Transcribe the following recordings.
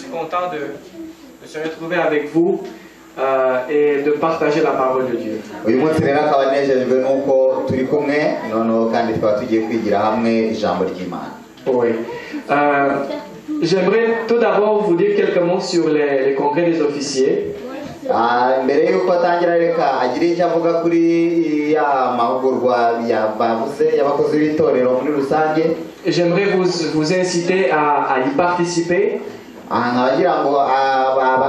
suis content de se retrouver avec vous et de partager la parole de Dieu. Uyu munsi rero akaba anejejwe n'uko turi kumwe noneho kandi tukaba tugiye kwigira hamwe ijambo ry'Imana. Oui. J'aimerais tout d'abord vous dire quelques mots sur les congrès des officiers. Ah, mbere y'uko atangira reka agire icyo avuga kuri ya mahugurwa ya bavuze y'abakozi b'itorero muri rusange. J'aimerais vous inciter à y participer. Aha nkaba agira ngo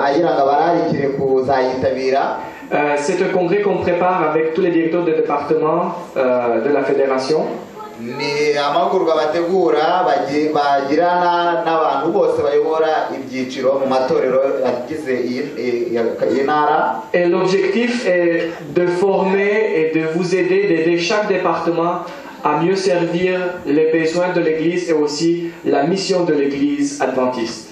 agira ngo abararikire kuzayitabira. C'est un congrès qu'on prépare avec tous les directeurs de département de la fédération. Ni amahugurwa bategura bagirana n'abantu bose bayobora ibyiciro mu matorero agize iyi ntara. Et l'objectif est de former et de vous aider, d'aider chaque département à mieux servir les besoins de l'Église et aussi la mission de l'Église adventiste.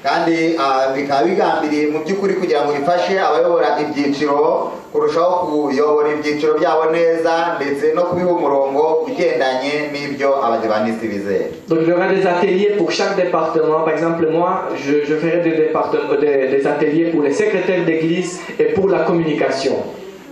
Kandi bikaba bigambiriye mu by'ukuri kugira ngo bifashe abayobora ibyiciro kurushaho kuyobora ibyiciro byabo neza ndetse no kubiha umurongo ugendanye n'ibyo abadivantisiti bizera. Donc il y aura des ateliers pour chaque département. Par exemple, moi, je ferai des ateliers pour les secrétaires d'église et pour la communication.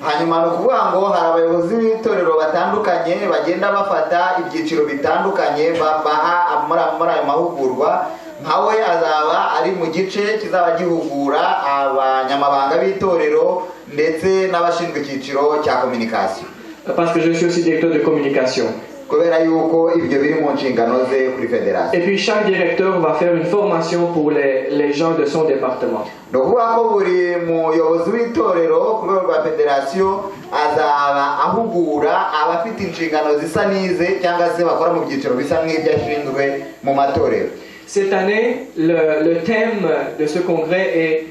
Hanyuma ni ukuvuga ngo hari abayobozi b'itorero batandukanye bagenda bafata ibyiciro bitandukanye baha muri ayo mahugurwa nkawe azaba ari mu gice kizaba gihugura abanyamabanga b'itorero ndetse n'abashinzwe icyiciro cya communication. Parce que je suis aussi directeur de communication. Kubera yuko ibyo biri mu nshingano ze kuri fédération. Et puis chaque directeur va faire une formation pour les gens de son département. Ni ukuvuga ko buri muyobozi w'itorero ku rwego rwa federasiyo azaba ahugura abafite inshingano zisa n'ize cyangwa se bakora mu byiciro bisa nk'ibyo ashinzwe mu matorero. Cette année, le thème de ce congrès est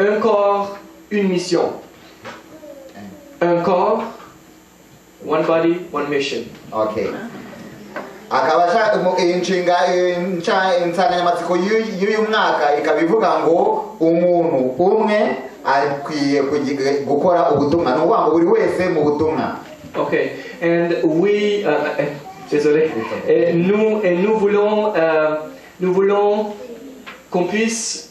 "Un corps, une mission". Un corps, one body, one mission. Okay, akaba ashaka iyi nshinga insanganyamatsiko y'uyu mwaka ikaba ivuga ngo umuntu umwe akwiye gukora ubutumwa, ni ukuvuga ngo buri wese mu butumwa. Ok. And we, désolé. Et nous voulons qu'on puisse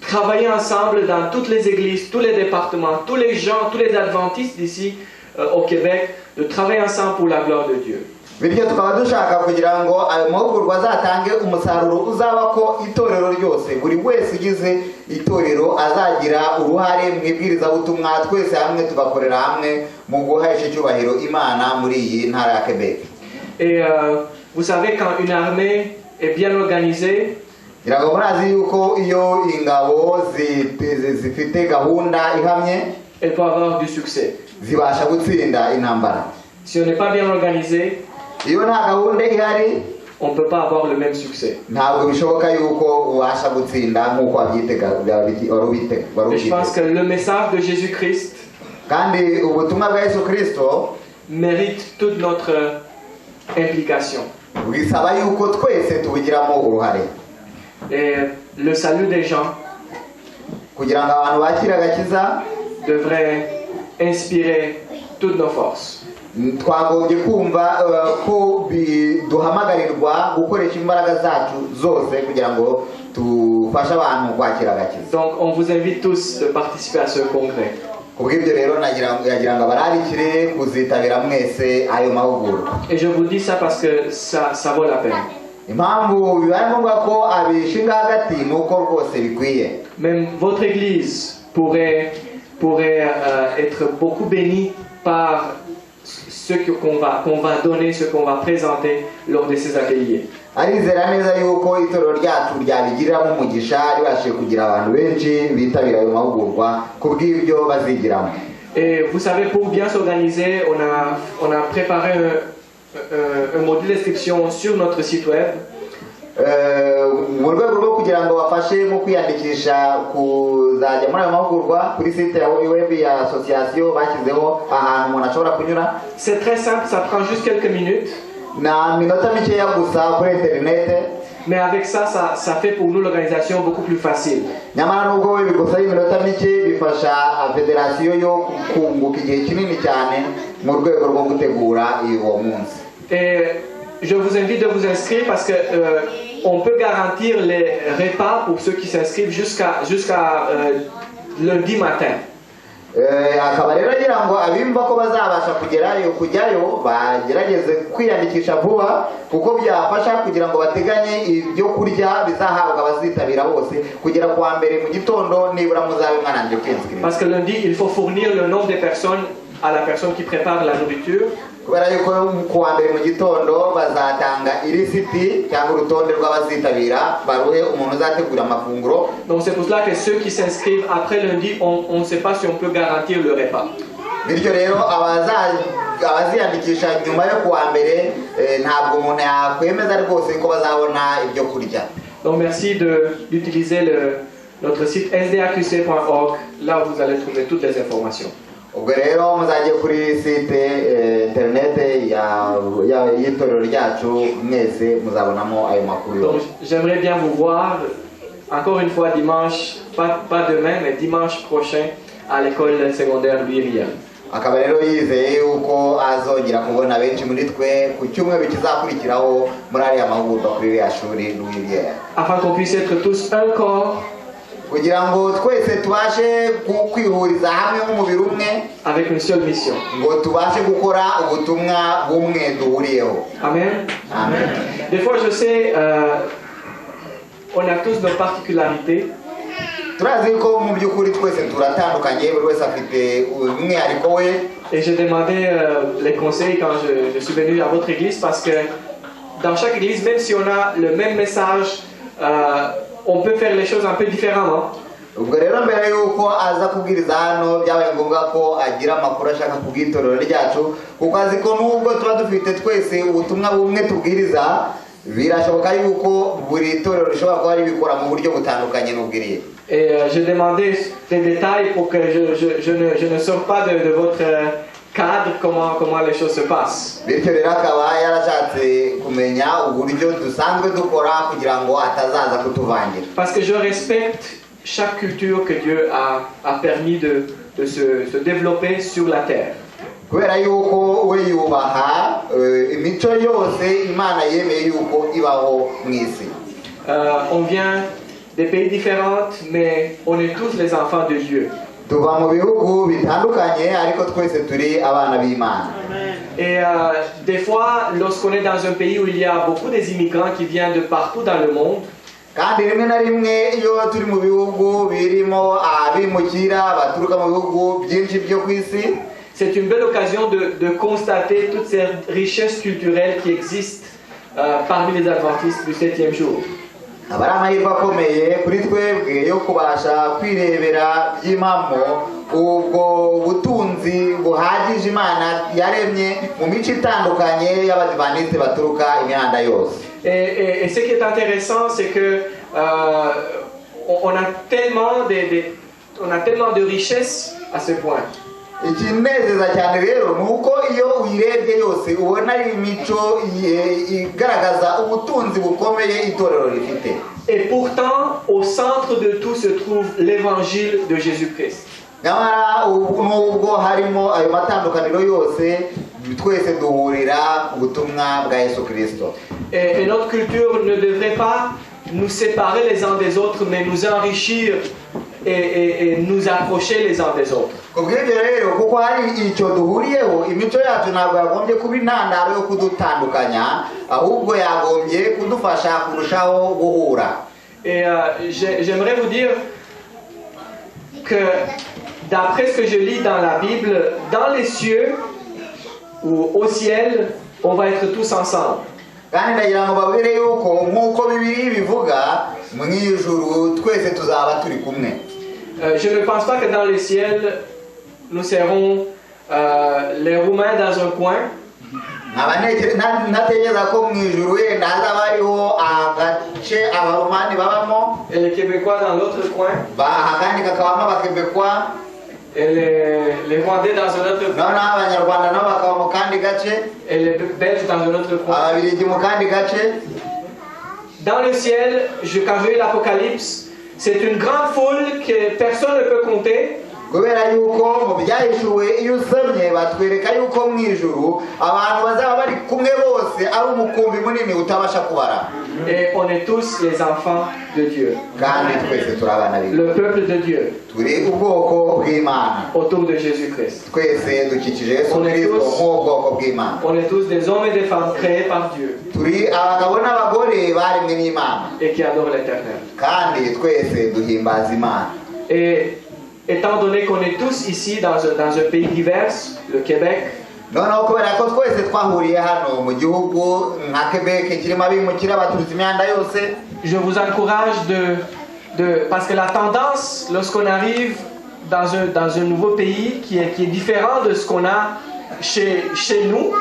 travailler ensemble dans toutes les églises, tous les départements, tous les gens, tous les adventistes d'ici au Québec, de travailler ensemble pour la gloire de Dieu. Bityo tukaba dushaka kugira ngo ayo mahugurwa azatange umusaruro uzaba ko itorero ryose buri wese ugize itorero azagira uruhare mu ibwirizabutumwa twese hamwe tugakorera hamwe mu guhesha icyubahiro Imana muri iyi ntara ya Quebec. Et vous savez, quand une armée est bien organisée, ngira ngo murazi yuko iyo ingabo zifite gahunda ihamye elle peut avoir du succès. Zibasha gutsinda intambara. Si on n'est pas bien organisé, iyo nta gahunda ihari on ne peut pas avoir le même succès. Ntabwo bishoboka yuko ubasha gutsinda nk'uko wabyitega wari Et je pense ubyiteze. Que le message de Jésus-Christ Kandi ubutumwa bwa Yesu Kirisito mérite toute notre implication. Bwisaba yuko twese tubugiramo uruhare. Et le salut des gens Kugira ngo abantu bakire agakiza devrait inspirer toutes nos forces. Twagombye kumva ko duhamagarirwa gukoresha imbaraga zacu zose kugira ngo tufashe abantu kwakira agakiza. Donc on vous invite tous de participer à ce congrès. Ku bw'ibyo rero nagira yagira ngo abararikire kuzitabira mwese ayo mahugurwa. Et je vous dis ça parce que ça vaut la peine. Impamvu bibaye ngombwa ko abishinga hagati ni uko rwose bikwiye. Même votre église pourrait être beaucoup bénie par ce qu'on va donner, ce qu'on va présenter lors de ces ateliers. Arizera neza yuko itorero ryacu ryabigiriramo umugisha ribashije kugira abantu benshi bitabira ayo mahugurwa ku bw'ibyo bazigiramo. Et vous savez, pour bien s'organiser, on a préparé un module d'inscription sur notre site web. Mu rwego rwo kugira ngo bafashe mu kwiyandikisha kuzajya muri ayo mahugurwa kuri site ya web ya association bashyizeho ahantu umuntu ashobora kunyura. C'est très simple, ça prend juste quelques minutes. Ni iminota mikeya gusa kuri interinete. Mais avec ça, ça fait pour nous l'organisation beaucoup plus facile. Nyamara nubwo we bigusaba iminota mike bifasha federasiyo yo kunguka igihe kinini cyane mu rwego rwo gutegura uwo munsi. Et je vous invite de vous inscrire parce que on peut garantir les repas pour ceux qui s'inscrivent jusqu'à lundi matin. Akaba rero agira ngo abimva ko bazabasha kugerayo kujyayo bagerageze kwiyandikisha vuba kuko byafasha kugira ngo bateganye ibyo kurya bizahabwa abazitabira bose kugera ku wa mbere mu gitondo nibura muzabe mwarangije kwiyandikisha. Parce que lundi, il faut fournir le nombre de personnes à la personne qui prépare la nourriture. Kubera yuko ku wa mbere mu gitondo bazatanga ilisiti cyangwa urutonde rw'abazitabira baruhe umuntu uzategura amafunguro. Donc c'est pour cela que ceux qui s'inscrivent après lundi, on ne sait pas si on peut garantir le repas. Bityo rero abaziyandikisha nyuma yo kuwa mbere ntabwo umuntu yakwemeza rwose ko bazabona ibyo kurya. Donc merci d'utiliser notre site sdaqc.org, là où vous allez trouver toutes les informations. Ubwo rero muzajye kuri site interinete y'itorero ryacu mwese muzabonamo ayo makuru Donc yose. J'aimerais bien vous voir encore une fois dimanche, pas demain, mais dimanche prochain à l'école secondaire Louis Riel. Akaba rero yizeye yuko azongera kubona benshi muri twe ku cyumweru kizakurikiraho muri ariya mahugurwa kuri ririya shuri Louis Riel. Afin qu'on puisse être tous un corps kugira ngo twese tubashe kwihuriza hamwe nk'umubiri umwe avec une seule mission. Ngo tubashe gukora ubutumwa bumwe duhuriyeho. Amen. Amen. Des fois, je sais, on a tous nos particularités. Turazi ko mu by'ukuri twese turatandukanye buri wese afite umwihariko we. Et j'ai demandé les conseils quand je suis venu à votre église parce que dans chaque église, même si on a le même message, on peut faire les choses un peu différemment. Ubwo rero mbere y'uko aza kubwiriza hano byabaye ngombwa ko agira amakuru ashaka kubwira itorero ryacu kuko azi ko nubwo tuba dufite twese ubutumwa bumwe tubwiriza birashoboka yuko buri torero rishobora kuba ribikora mu buryo butandukanye n'ubwiriye. Et j'ai demandé des détails pour que je ne sorte pas de votre cadre, comment les choses se passent. Bityo rero akaba yarashatse kumenya uburyo dusanzwe dukora kugira ngo atazaza kutuvangira. Parce que je respecte chaque culture que Dieu a permis de se développer sur la terre. Kubera yuko we yubaha imico yose Imana yemeye yuko ibaho mu isi. On vient des pays différents, mais on est tous les enfants de Dieu. Tuva mu bihugu bitandukanye ariko twese turi abana b'Imana. Et des fois, lorsqu'on est dans un pays où il y a beaucoup des immigrants qui viennent de partout dans le monde, kandi rimwe na rimwe iyo turi mu bihugu birimo abimukira baturuka mu bihugu byinshi byo ku isi, c'est une belle occasion de constater toute cette richesse culturelle qui existe parmi les adventistes du septième jour. Aba ari amahirwe akomeye kuri twebwe yo kubasha kwirebera by'impamo ubwo butunzi buhagije Imana yaremye mu mico itandukanye y'abadivaniste baturuka imihanda yose. Et ce qui est intéressant, c'est que on a tellement de richesses à ce point. Ikinezeza cyane rero ni uko iyo uyirebye yose ubona ari imico igaragaza ubutunzi bukomeye itorero rifite. Et pourtant, au centre de tout se trouve l'évangile de Jésus-Christ. Nyamara ubu nubwo harimo ayo matandukaniro yose twese duhurira ku butumwa bwa Yesu Kirisito. Et notre culture ne devrait pas nous séparer les uns des autres, mais nous enrichir et nous approcher les uns des autres. Ku bw'ibyo rero kuko hari icyo duhuriyeho imico yacu ntabwo yagombye kuba intandaro yo kudutandukanya ahubwo yagombye kudufasha kurushaho guhura. Et j'aimerais vous dire que d'après ce que je lis dans la Bible, dans les cieux ou au ciel, on va être tous ensemble. Kandi ndagira ngo babwire yuko nk'uko Bibiliya bivuga mu ijuru twese tuzaba turi kumwe. Je ne pense pas que dans le ciel, nous serons les Roumains dans un coin, nkaba ntatekereza ko mu ijuru wenda hazaba hariho agace Abaromani babamo et les Québécois dans l'autre coin, akandi kakabamo Abakebekwa et les Rwandais dans un autre coin, noneho Abanyarwanda nabo bakaba mu kandi gace et les Belges dans un autre coin. Ababiligi mu kandi gace. Dans le ciel, quand j'ai lu l'Apocalypse, c'est une grande foule que personne ne peut compter. Kubera yuko mu byahishuwe iyo usomye batwereka yuko mu ijuru abantu bazaba bari kumwe bose ari umukumbi munini utabasha kubara. Et on est tous les enfants de Dieu, Kandi twese turi abana b'Imana. Le peuple de Dieu Turi ubwoko bw'Imana. Autour de Jésus-Christ. Twese dukikije Yesu Kristo nk'ubwoko bw'Imana. On est tous des hommes et des femmes créés par Dieu Turi abagabo n'abagore baremwe n'Imana. Et qui adorent l'Éternel. Kandi twese duhimbaza Imana. Et étant donné qu'on est tous ici dans un pays divers, le Québec, Noneho kubera ko twese twahuriye hano mu gihugu nka Quebec kirimo abimukira baturutse imihanda yose, je vous encourage parce que la tendance, lorsqu'on arrive dans un nouveau pays qui est différent de ce qu'on a chez nous,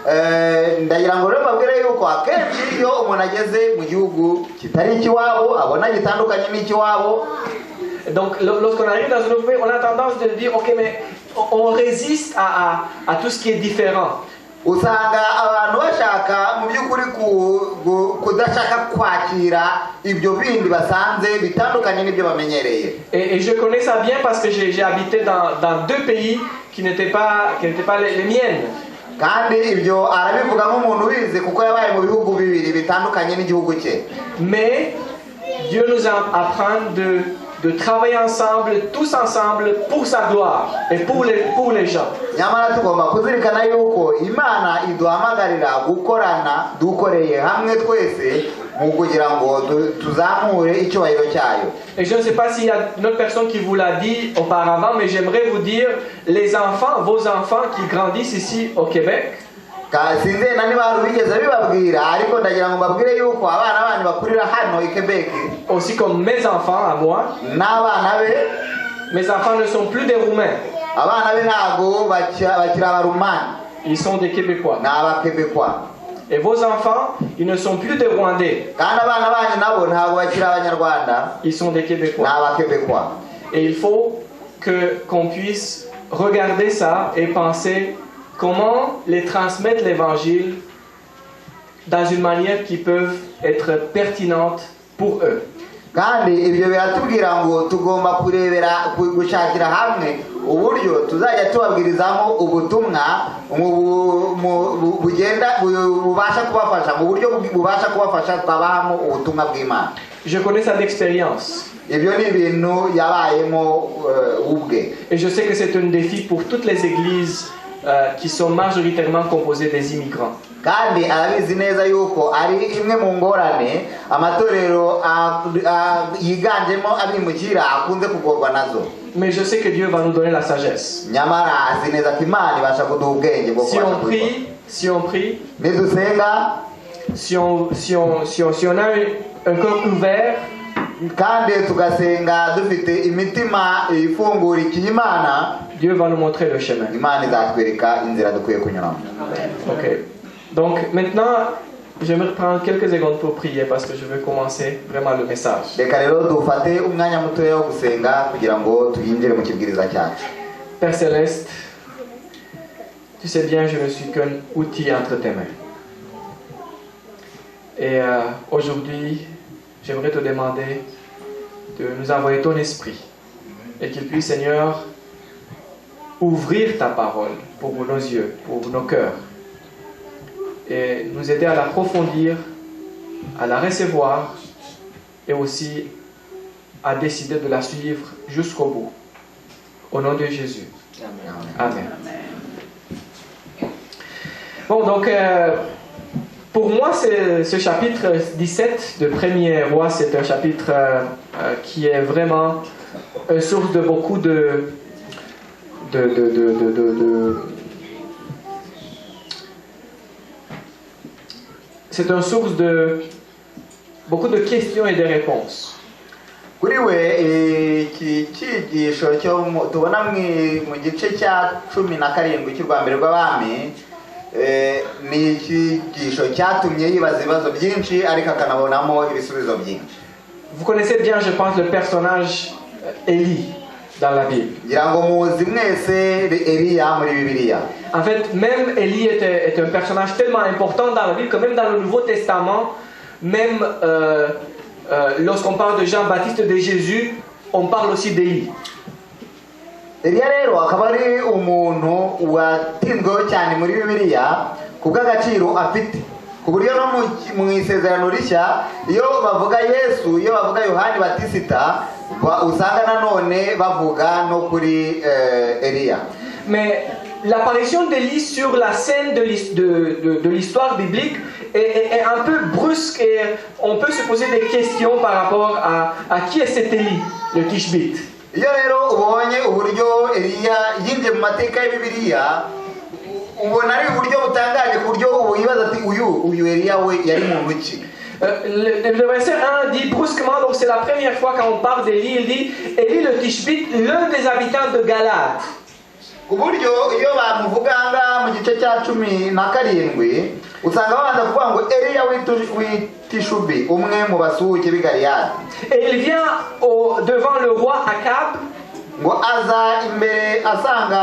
Eh, ndagira ngo rero mbabwire yuko akenshi iyo umuntu ageze mu gihugu kitari ikiwabo abona gitandukanye n'ikiwabo, donc lorsqu'on arrive dans un nouveau pays, on a tendance de dire, ok, mais on résiste à tout ce qui est différent. Usanga abantu bashaka mu by'ukuri ku- gu- kudashaka kwakira ibyo bindi basanze bitandukanye n'ibyo bamenyereye. Et je connais ça bien parce que j'ai habité dans deux pays qui n'étaient pas les miennes. Kandi ibyo arabivuga nk'umuntu ubizi kuko yabaye mu bihugu bibiri bitandukanye n'igihugu cye. Mais Dieu nous apprend de travailler ensemble, tous ensemble, pour sa gloire et pour les gens. Nyamara tugomba kuzirikana yuko Imana iduhamagarira gukorana dukoreye hamwe twese mu kugira ngo tu- tuzamure icyubahiro cyayo. Et je ne sais pas s'il y a une autre personne qui vous l'a dit auparavant, mais j'aimerais vous dire, les enfants, vos enfants qui grandissent ici au Québec, Ka- sinzi na niba hari ubigeze bibabwira ariko ndagira ngo mbabwire yuko abana banyu bakurira hano i Quebec, aussi comme mes enfants à moi, n'abana be, mes enfants ne sont plus des Roumains, abana be ntabwo baki- bakiri Abarumani, ils sont des Québécois. Ni Abakebekwa. Et vos enfants, ils ne sont plus des Rwandais, Kandi abana banyu nabo ntabwo bakiri Abanyarwanda, ils sont des ni Québécois. Abakebekwa. Et il faut que qu'on puisse regarder ça et penser comment les transmettre l'évangile dans une manière qui peut être pertinente pour eux. Kandi ibyo biratubwira ngo tugomba kurebera ku- gushakira hamwe uburyo tuzajya tubabwirizamo ubutumwa mu bu- mu- bu- bugenda bu- bubasha kubafasha mu buryo bubasha kubafasha twabahamo ubutumwa bw'Imana. Je connais ça d'expérience. Ibyo ni ibintu yabayemo eh, ubwe. Et je sais que c'est un défi pour toutes les églises qui sont majoritairement composées des immigrants. Kandi arabizi neza yuko ari imwe mu ngorane amatorero a- a- yiganjemo abimukira akunze kugorwa nazo. Mais je sais que Dieu va nous donner la sagesse. Nyamara azi neza ko Imana ibasha kuduha ubwenge bwo Si kubasha on kubikora. prie, si on prie, Nidusenga, si on a un cœur ouvert, kandi tugasenga dufite imitima ifungurikiye Imana, Dieu va nous montrer le chemin. Imana izatwereka inzira dukwiye kunyuramo. Ok. Donc maintenant, j'aimerais prendre quelques secondes pour prier parce que je veux commencer vraiment le message. Reka rero dufate umwanya mutoya wo gusenga kugira ngo tuyinjire mu kibwiriza cyacu. Père céleste, tu sais bien, je ne suis qu'un outil entre tes mains. Et aujourd'hui, j'aimerais te demander de nous envoyer ton esprit et qu'il puisse, Seigneur, ouvrir ta parole pour nos yeux, pour nos cœurs, et nous aider à l'approfondir, à la recevoir et aussi à décider de la suivre jusqu'au bout. Au nom de Jésus. Amen. Bon, donc, pour moi, ce chapitre 17 de Premier Roi, c'est un chapitre qui est vraiment une source de beaucoup de c'est une source de beaucoup de questions et de réponses. Kuri we iki cyigisho cyo mu- tubona mu mu gice cya 17 cy'urwa mbere rw'Abami eh, ni icyigisho cyatumye yibaza ibibazo byinshi ariko akanabonamo ibisubizo byinshi. Vous connaissez bien, je pense, le personnage Élie dans la Bible. Ngira ngo muzi mwese Eliya muri Bibiliya. En fait, même Élie est un personnage tellement important dans la Bible que même dans le Nouveau Testament, même lorsqu'on parle de Jean-Baptiste, de Jésus, on parle aussi d'Élie. Eliya rero akaba ari umuntu watinzweho cyane muri Bibiliya ku bw'agaciro afite, ku buryo no mu Isezerano Rishya, iyo bavuga Yesu, iyo bavuga Yohani Batisita, usanga nanone bavuga no kuri Eliya. Mais l'apparition d'Élie sur la scène de l'histoire biblique est un peu brusque et on peut se poser des questions par rapport à qui est cet Élie, le Tishbite. Iyo rero ubonye uburyo Eliya yinjiye mu mateka ya Bibiliya, ubona ari uburyo butangaje, ku buryo wibaza ati uyu Eliya we yari muntu ki? Le verset 1 dit brusquement, donc c'est la première fois quand on parle d'Élie, il dit Élie le Tishbite, l'un des habitants de Galaad. Ku buryo iyo bamuvuga ngaha mu gice cya 17, usanga babanza kuvuga ngo Eliya w'i Tishubi, umwe mu basuhuke b'i Galiyadi. Et il vient devant le roi Akab Ngo aza imbere asanga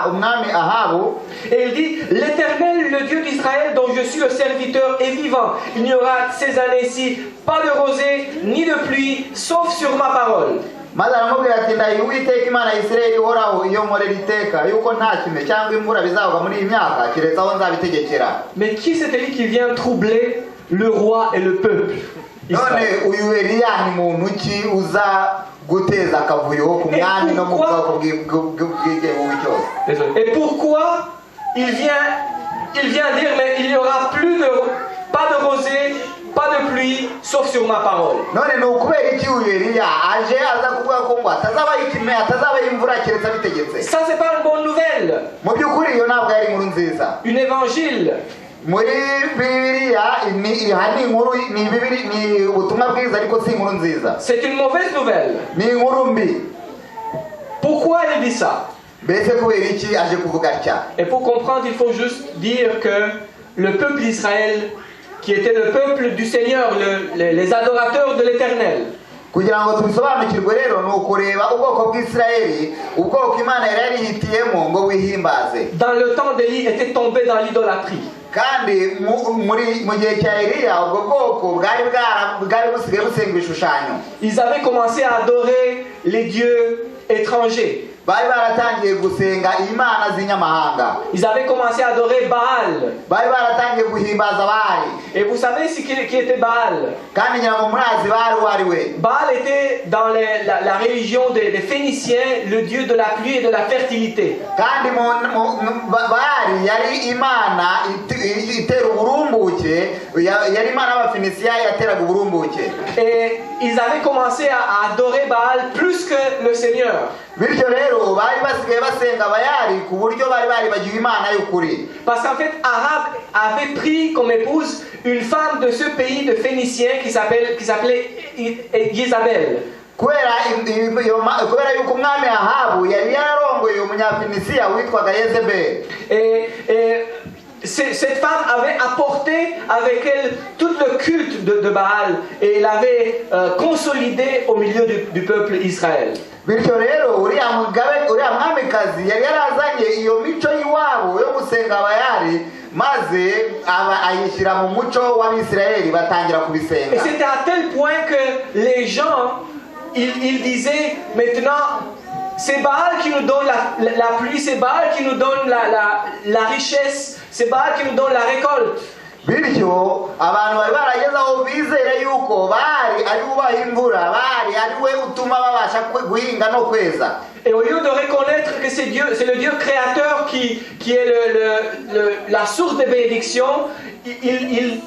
umwami Ahabu. Et il dit: L'Éternel, le Dieu d'Israël, dont je suis le serviteur, est vivant. Il n'y aura ces années-ci pas de rosée ni de pluie, sauf sur ma parole. Maze aramubwira ati: "Ndahiye Uwiteka Imana ya Isirayeli ihoraho, iyo nkorera iteka, yuko nta kime cyangwa imvura bizagwa muri iyi myaka keretse aho nzabitegekera." Mais qui est cet Élie qui vient troubler le roi et le peuple None Israël? uyu Eliya ni muntu ki uza guteza akavuyo ku mwami no mu bwoko bw'igihugu cyose? Désolé. Et pourquoi il vient dire: mais il n'y aura plus de, pas de rosée, pas de pluie, sauf sur ma parole? None ni ukubera iki uyu Eliya aje aza kuvuga ko ngo hatazabaho ikime, hatazabaho imvura keretse abitegetse? Ça, c'est pas une bonne nouvelle. Mu by'ukuri iyo ntabwo yari inkuru nziza. Une évangile. Muri Bibiliya ni aha ni inkuru, ni bibiri, ni ubutumwa bwiza, ariko si inkuru nziza. C'est une mauvaise nouvelle. Ni inkuru mbi. Pourquoi il dit ça? Mbese kubera iki aje kuvuga atya? Et pour comprendre, il faut juste dire que le peuple d'Israël, qui était le peuple du Seigneur, les adorateurs de l'Éternel, Kugira ngo tubisobanukirwe rero, ni ukureba ubwoko bw'Isirayeli, ubwoko Imana yari yarihitiyemo ngo wihimbaze. Dans le temps d'Élie, était tombé dans l'idolâtrie. Kandi mu gihe cya Eliya, ubwo bwoko bwari busigaye busenga ibishushanyo. Ils avaient commencé à adorer les dieux étrangers. Bari baratangiye gusenga imana z'inyamahanga. Ils avaient commencé à adorer Baal. Bari baratangiye guhimbaza Bali. Et vous savez ce qui était Baal? Kandi ngira ngo murazi Bali uwo ari we. Baal était dans la religion des Phéniciens, le dieu de la pluie et de la fertilité. Kandi Bali yari imana itera uburumbuke, yari imana y'Abafinisiya yateraga uburumbuke. Et ils avaient commencé à adorer Baal plus que le Seigneur. Bityo rero bari basigaye basenga Bayali ku buryo bari baribagiwe Imana y'ukuri. Parce qu'en fait, Achab avait pris comme épouse une femme de ce pays de Phéniciens qui s'appelait Jézabel. Kubera yuko umwami Ahabu yari yararongoye umunyafinisiya witwaga Yezebeli. Et cette femme avait apporté avec elle tout le culte de Baal et l'avait consolidé au milieu du peuple Israël. Bityo rero uriya mugabe, uriya mwamikazi yari yarazanye iyo mico y'iwabo yo gusenga Bayali, maze aba ayishyira mu muco w'Abisirayeli, batangira kubisenga. Et c'était à tel point que les gens, ils disaient: maintenant, c'est Baal qui nous donne la pluie, c'est Baal qui nous donne la richesse, c'est Baal qui nous donne la récolte. Bityo abantu bari barageze aho bizere yuko Bali ari we ubaha imvura, Bali ari we utuma babasha guhinga no kweza. Et au lieu de reconnaître que c'est Dieu, c'est le Dieu créateur qui est la source de bénédiction, ils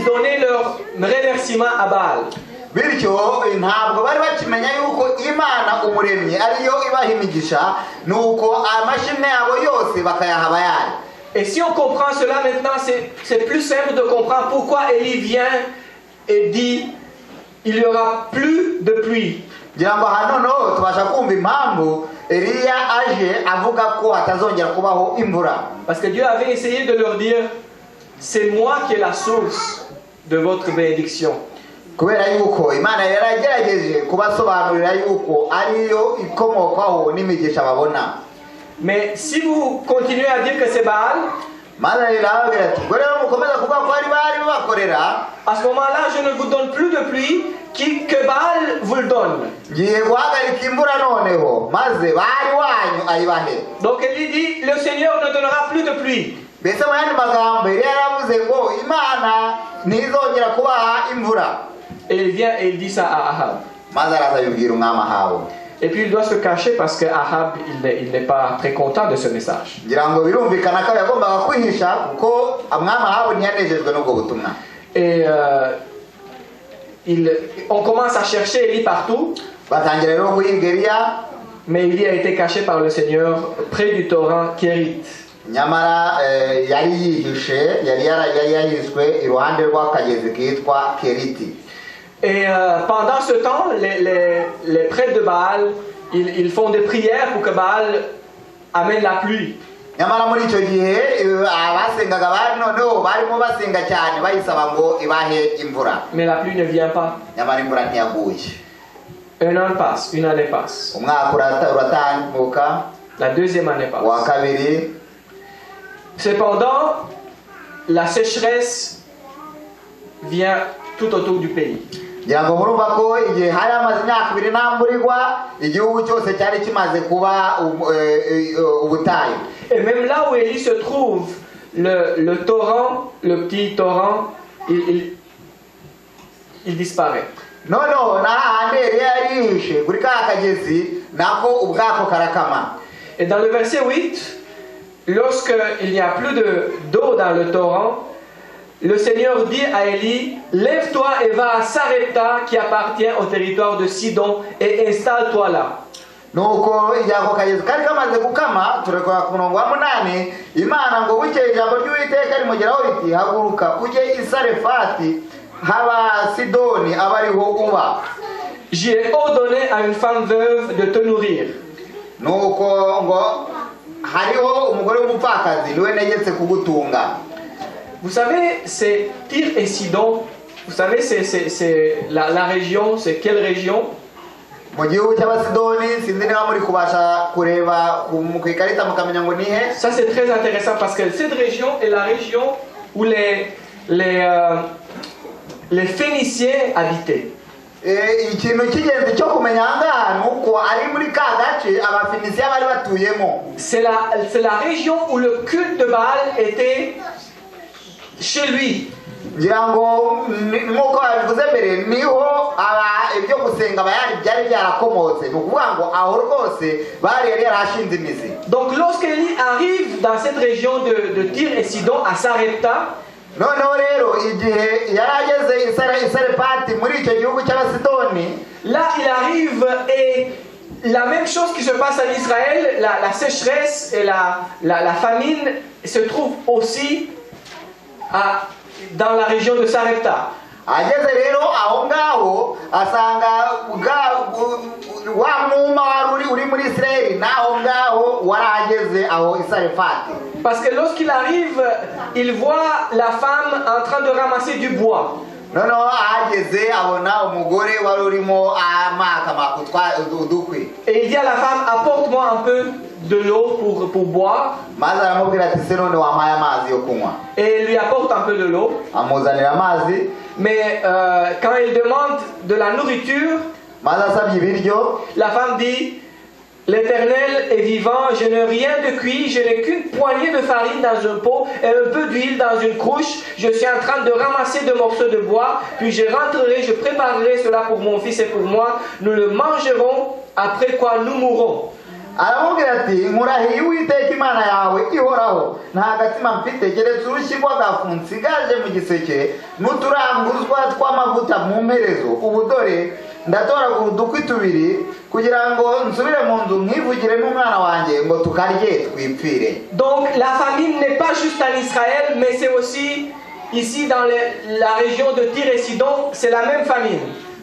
donnaient leur remerciement à Baal. Bityo ntabwo bari bakimenya yuko Imana umuremyi ariyo ibaha imigisha, nuko amashimwe yabo yose bakayaha Bayali. Et si on comprend cela maintenant, c'est plus simple de comprendre pourquoi Élie vient et dit: il n'y aura plus de pluie. Ngira ngo aha noneho tubasha kumva impamvu Eliya aje avuga ko hatazongera kubaho imvura. Parce que Dieu avait essayé de leur dire: c'est moi qui est la source de votre bénédiction. Kubera yuko Imana yaragerageje kubasobanurira yuko ariyo ikomokwaho n'imigisha babona. Mais si vous continuez à dire que c'est Baal, Maze irababwira ati: "Ubwo rero mukomeza kuvuga ko ari Bali babakorera, à ce moment-là, je ne vous donne plus de pluie que Baal vous le donne." Ngiye guhagarika imvura noneho maze Bali wanyu ayibahe. Donc Élie dit, le Seigneur ne donnera plus de pluie. Mbese mu yandi magambo, Eliya yaravuze ngo Imana ntizongera kubaha imvura. Et il vient et il dit ça à Ahab. Maze araza abibwira umwami Ahabu. Et puis il doit se cacher parce que Ahab, il n'est pas très content de ce message. Ngira ngo birumvikana ko yagombaga kwihisha kuko umwami Ahabu ntiyanejejwe n'ubwo butumwa. Et on commence à chercher Élie partout, Batangira rero guhiga Eliya, mais Élie a été caché par le Seigneur près du torrent Kérit. Nyamara yari yihishe yari yahishwe iruhande rw'akagezi kitwa Keriti. Et pendant ce temps, les prêtres de Baal, ils font des prières pour que Baal amène la pluie. Nyamara muri icyo gihe abasengaga Bali noneho barimo basenga cyane bayisaba ngo ibahe imvura. Mais la pluie ne vient pas. Nyamara imvura ntiyaguye. Un an passe, une année passe. Umwaka uratambuka. La deuxième année Uwa passe. kabiri. Cependant, la sécheresse vient tout autour du pays. Ngira ngo murumva ko igihe hari hamaze imyaka 2 nta mvura igwa, igihugu cyose cyari kimaze kuba ubutayu. Et même là où Élie se trouve, le torrent, le petit torrent, il disparaît. Noneho n'ahandi Eliya yari yihishe kuri ka kagezi nako ubwako karakama. Et dans le verset 8, lorsque il n'y a plus d'eau dans le torrent, le Seigneur dit à Élie, lève-toi et va à Sarepta qui appartient au territoire de Sidon et installe-toi là. Nuko igihe ako kagezi kari kamaze gukama, turekora ku murongo wa 8, Imana ngo bukeye ijambo ry'Uwiteka rimugeraho riti haguruka ujye i Sarefati haba Sidoni abe ariho uba. J'ai ordonné à une femme veuve de te nourrir. Nuko ngo hariho umugore w'umupfakazi niwe ntegetse kugutunga. Vous savez, c'est Tyr et Sidon. Vous savez, c'est la région, c'est quelle région? Mu gihugu cy'Abasidoni, sinzi niba muri kubasha kureba ku ikarita mukamenya ngo ni he. Ça, c'est très intéressant parce que cette région est la région où les Phéniciens habitaient. Ikintu cy'ingenzi cyo kumenya aha ngaha ni uko ari muri ka gace Abafinisiya bari batuyemo. C'est la région où le culte de Baal était chez lui. Ngira ngo nk'uko babivuze mbere, niho ibyo gusenga Bayali byari byarakomotse, ni ukuvuga ngo aho rwose Bali yari yarahashinze imizi. Donc lorsqu'Élie arrive dans cette région de Tyr et Sidon, à Sarepta, noneho rero igihe yari ageze i Sarepati muri icyo gihugu cy'Abasidoni, là il arrive et la même chose qui se passe en Israël, la sécheresse et la famine se trouvent aussi dans la région de Sarepta. Ageze rero aho ngaho asanga wa mwuma wari uri muri Isirayeli n'aho ngaho warahageze aho i Sarefati. Parce que lorsqu'il arrive, il voit la femme en train de ramasser du bois. Noneho ahageze abona umugore wari urimo amakama udukwi. Et il dit à la femme, apporte-moi un peu de l'eau pour boire. Maze aramubwira ati se none wampaye amazi yo kunywa. Et il lui apporte un peu de l'eau. Amuzanira amazi. Mais quand il demande de la nourriture, maze asabye ibiryo, la femme dit, l'Éternel est vivant, je n'ai rien de cuit, je n'ai qu'une poignée de farine dans un pot et un peu d'huile dans une cruche. Je suis en train de ramasser 2 morceaux de bois, puis je rentrerai, je préparerai cela pour mon fils et pour moi. Nous le mangerons, après quoi nous mourrons. Aramubwira ati nkurahiye Uwiteka Imana yawe ihoraho, nta gatsima mfite keretse urushyi rw'agafu nsigaje mu giseke n'uturanguzwa tw'amavuta mu mperezo. Ubu dore ndatoragura udukwi 2 kugira ngo nsubire mu nzu nkivugire n'umwana wanjye ngo tukarye twipfire. Donc la famine n'est pas juste en Israël, mais c'est aussi ici dans la région de Tyr et Sidon, c'est la même famine.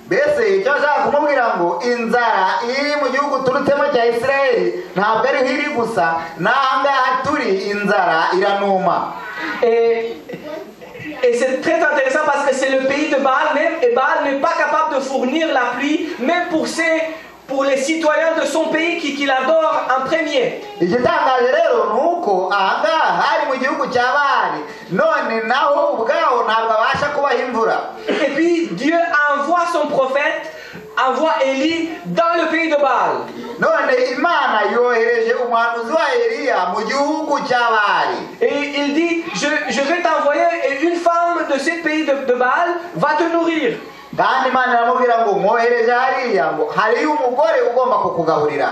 Mbese icyo nshaka kumubwira ngo inzara iri mu gihugu turutsemo cya Isirayeli ntabwo ariho iri gusa, n'aha ngaha turi inzara iranuma. Et c'est très intéressant parce que c'est le pays de Baal même, et Baal n'est pas capable de fournir la pluie, même pour les citoyens de son pays qu'il adore en premier. Igitangaje rero ni uko aha ngaha hari mu gihugu cya Baali, none naho ubwaho ntabwo abasha kubaha imvura. Et puis Dieu envoie son prophète envoie Élie dans le pays de Baal. None Imana yohereje umuhanuzi wa Eliya mu gihugu cya Bali. Et il dit, je vais t'envoyer et une femme de ce pays de Baal va te nourrir. Kandi Imana iramubwira ngo mwohereje hariya ngo hariyo umugore ugomba kukugaburira.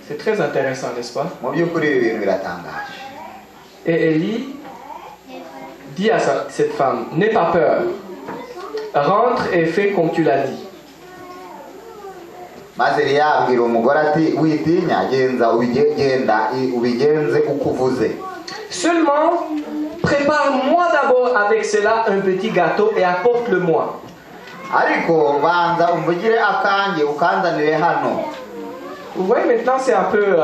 C'est très intéressant, n'est-ce pas? Mu by'ukuri ibi bintu biratangaje. Et Élie dit à cette femme, n'aie pas peur, rentre et fais comme tu l'as dit. Maze Eliya abwira umugore ati witinya genza genda ubigenze uko uvuze. Seulement, prépare-moi d'abord avec cela un petit gâteau et apporte-le-moi. Ariko banza umvugire akanjye ukanzanire hano. Vous voyez, maintenant c'est un peu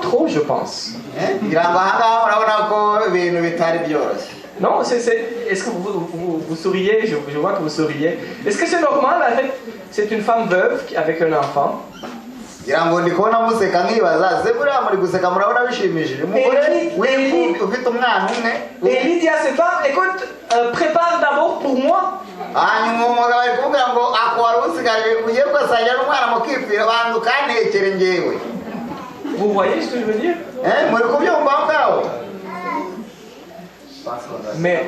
trop, je pense. Ngira ngo aha ngaha urabona ko ibintu bitari byoroshye. Non, est-ce que vous souriez? Je vois que vous souriez. Est-ce que c'est normal? En fait, c'est une femme veuve avec un enfant. Ngira ngo ndi kubona museka nkibaza se buriya muri guseka murabona bishimishije umugore w'imfubyi ufite umwana umwe. Élie dit à cette femme, écoute, prépare d'abord pour moi. Hanyuma umugabo ari kuvuga ngo ako wari usigaje ugiye kugasangira n'umwana mukipfira banza ukantekere njyewe. Vous voyez ce que je veux dire? Muri kubyumva aho ngaho? Mais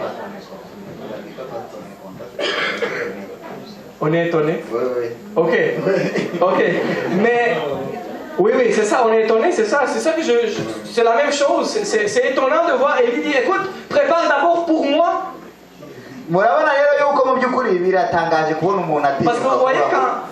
on est étonné. Oui, oui. Ok, ok. Mais oui, oui, c'est ça, on est étonné, c'est ça que c'est la même chose. C'est étonnant de voir Élie dire, écoute, prépare d'abord pour moi. Murabona rero yuko mu by'ukuri biratangaje kubona umuntu ati Parce que vous voyez,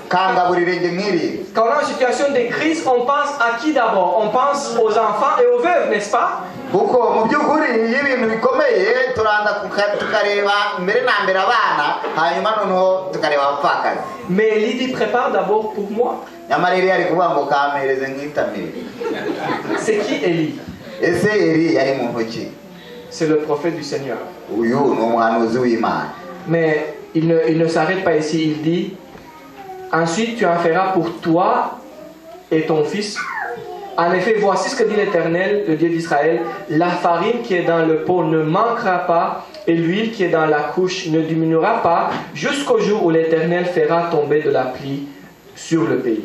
kangaburire njye nk'iri. Quand on est en situation de crise, on pense à qui d'abord? On pense aux enfants et aux veuves, n'est-ce pas? Kuko mu by'ukuri iyo ibintu bikomeye turanza tukareba mbere na mbere abana hanyuma noneho tukareba abapfakazi. Mais Élie dit, prépare d'abord pour moi. Nyamara Eliya ari kuvuga ngo kampereze nkitamire. C'est qui Élie? Ese Eli yari muntu ki? C'est le prophète du Seigneur. Uyu ni umuhanuzi w'Imana. Mais il ne s'arrête pas ici, il dit, ensuite tu en feras pour toi et ton fils. En effet, voici ce que dit l'Éternel, le Dieu d'Israël, la farine qui est dans le pot ne manquera pas et l'huile qui est dans la couche ne diminuera pas jusqu'au jour où l'Éternel fera tomber de la pluie sur le pays.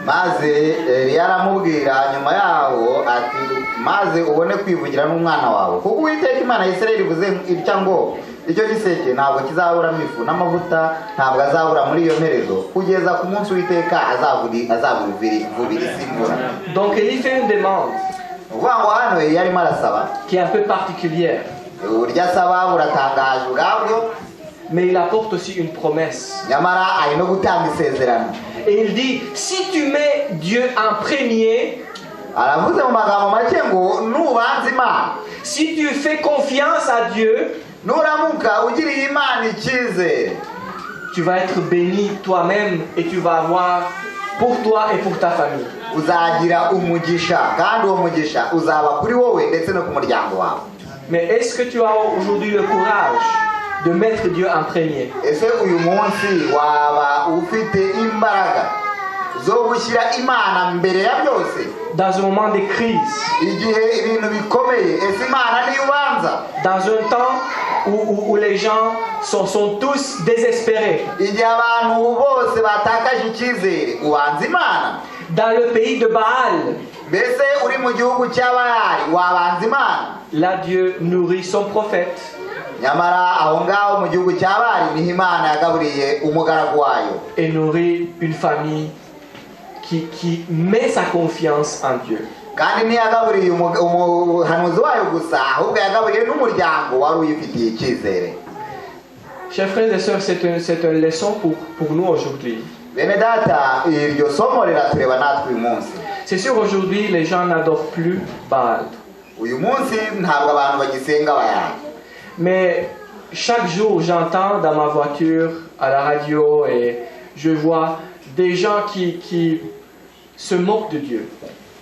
Maze Eliya aramubwira nyuma yaho ati maze ubone kwivugira n'umwana wawe kuko Uwiteka Imana ya Isirayeli ivuze itya ngo icyo giseke ntabwo kizaburamo ifu n'amavuta ntabwo azabura muri iyo mperezo kugeza ku munsi Uwiteka azavubira isi imvura. Donc Élie fait une demande Uvuga ngo hano Eliya arimo arasaba qui est un peu particulière. Uburyo asaba buratangaje ubwabwo. Mais il apporte aussi une promesse. Nyamara ari no gutanga isezerano. Et il dit, si tu mets Dieu en premier, aravuze mu magambo make ngo nubanza Imana, si tu fais confiance à Dieu, nuramuka ugiriye Imana icyizere, tu vas être béni toi-même et tu vas avoir pour toi et pour ta famille. Uzagira umugisha kandi uwo mugisha uzaba kuri wowe ndetse no ku muryango wawe. Mais est-ce que tu as aujourd'hui le courage de mettre Dieu en premier? Ese uyu munsi waba ufite imbaraga zo gushyira Imana mbere ya byose? Dans un moment de crise, igihe ibintu bikomeye, ese Imana niyo ubanza? Dans un temps où les gens sont tous désespérés. Igihe abantu bose batakaje icyizere, ubanza Imana? Dans le pays de Baal, mbese uri mu gihugu cya Baali, wabanza Imana? Là, Dieu nourrit son prophète. Nyamara aho ngaho mu gihugu cya Bali niho Imana yagaburiye umugaragu wayo. Et nourrit une famille qui met sa confiance en Dieu. Kandi ntiyagaburiye umuhanuzi wayo gusa, ahubwo yagaburiye n'umuryango wari uyifitiye icyizere. Chers frères et sœurs, c'est une leçon pour nous aujourd'hui. Bene data, iryo somo riratureba natwe uyu munsi. C'est sûr, aujourd'hui, les gens n'adorent plus Baal. Uyu munsi ntabwo abantu bagisenga Bayali. Mais chaque jour, j'entends dans ma voiture, à la radio, et je vois des gens qui se moquent de Dieu.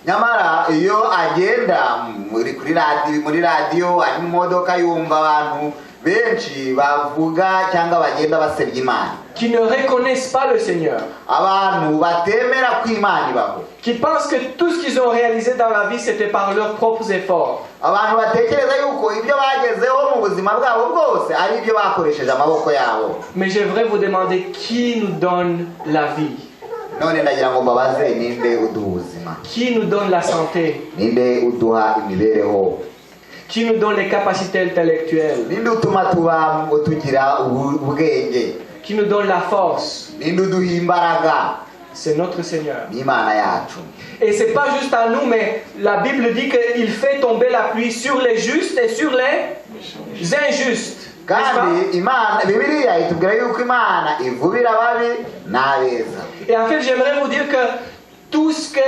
Nyamara iyo agenda muri kuri radio, muri radio ari mu modoka yumva abantu Benshi bavuga cyangwa bagenda basebya Imana, qui ne reconnaissent pas le Seigneur, abantu batemera ko Imana ibaho, qui pensent que tout ce qu'ils ont réalisé dans la vie, c'était par leurs propres efforts. Abantu batekereza yuko ibyo bagezeho mu buzima bwabo bwose ari ibyo bakoresheje amaboko yabo. Mais j'aimerais vous demander qui nous donne la vie, None ndagira ngo mbabaze, ninde uduha ubuzima? Qui nous donne la santé, Ninde uduha imibereho? Qui nous donne les capacités intellectuelles, Ninde utuma tuba tugira ubwenge? Qui nous donne la force? Ninde uduha imbaraga? C'est notre Seigneur. Ni Imana yacu. Et c'est pas juste à nous, mais la Bible dit qu'il fait tomber la pluie sur les justes et sur les injustes. N'est-ce pas? Kandi Imana, Bibiliya itubwira yuko Imana ivubira ababi n'abeza. Et en fait, j'aimerais vous dire que tout ce que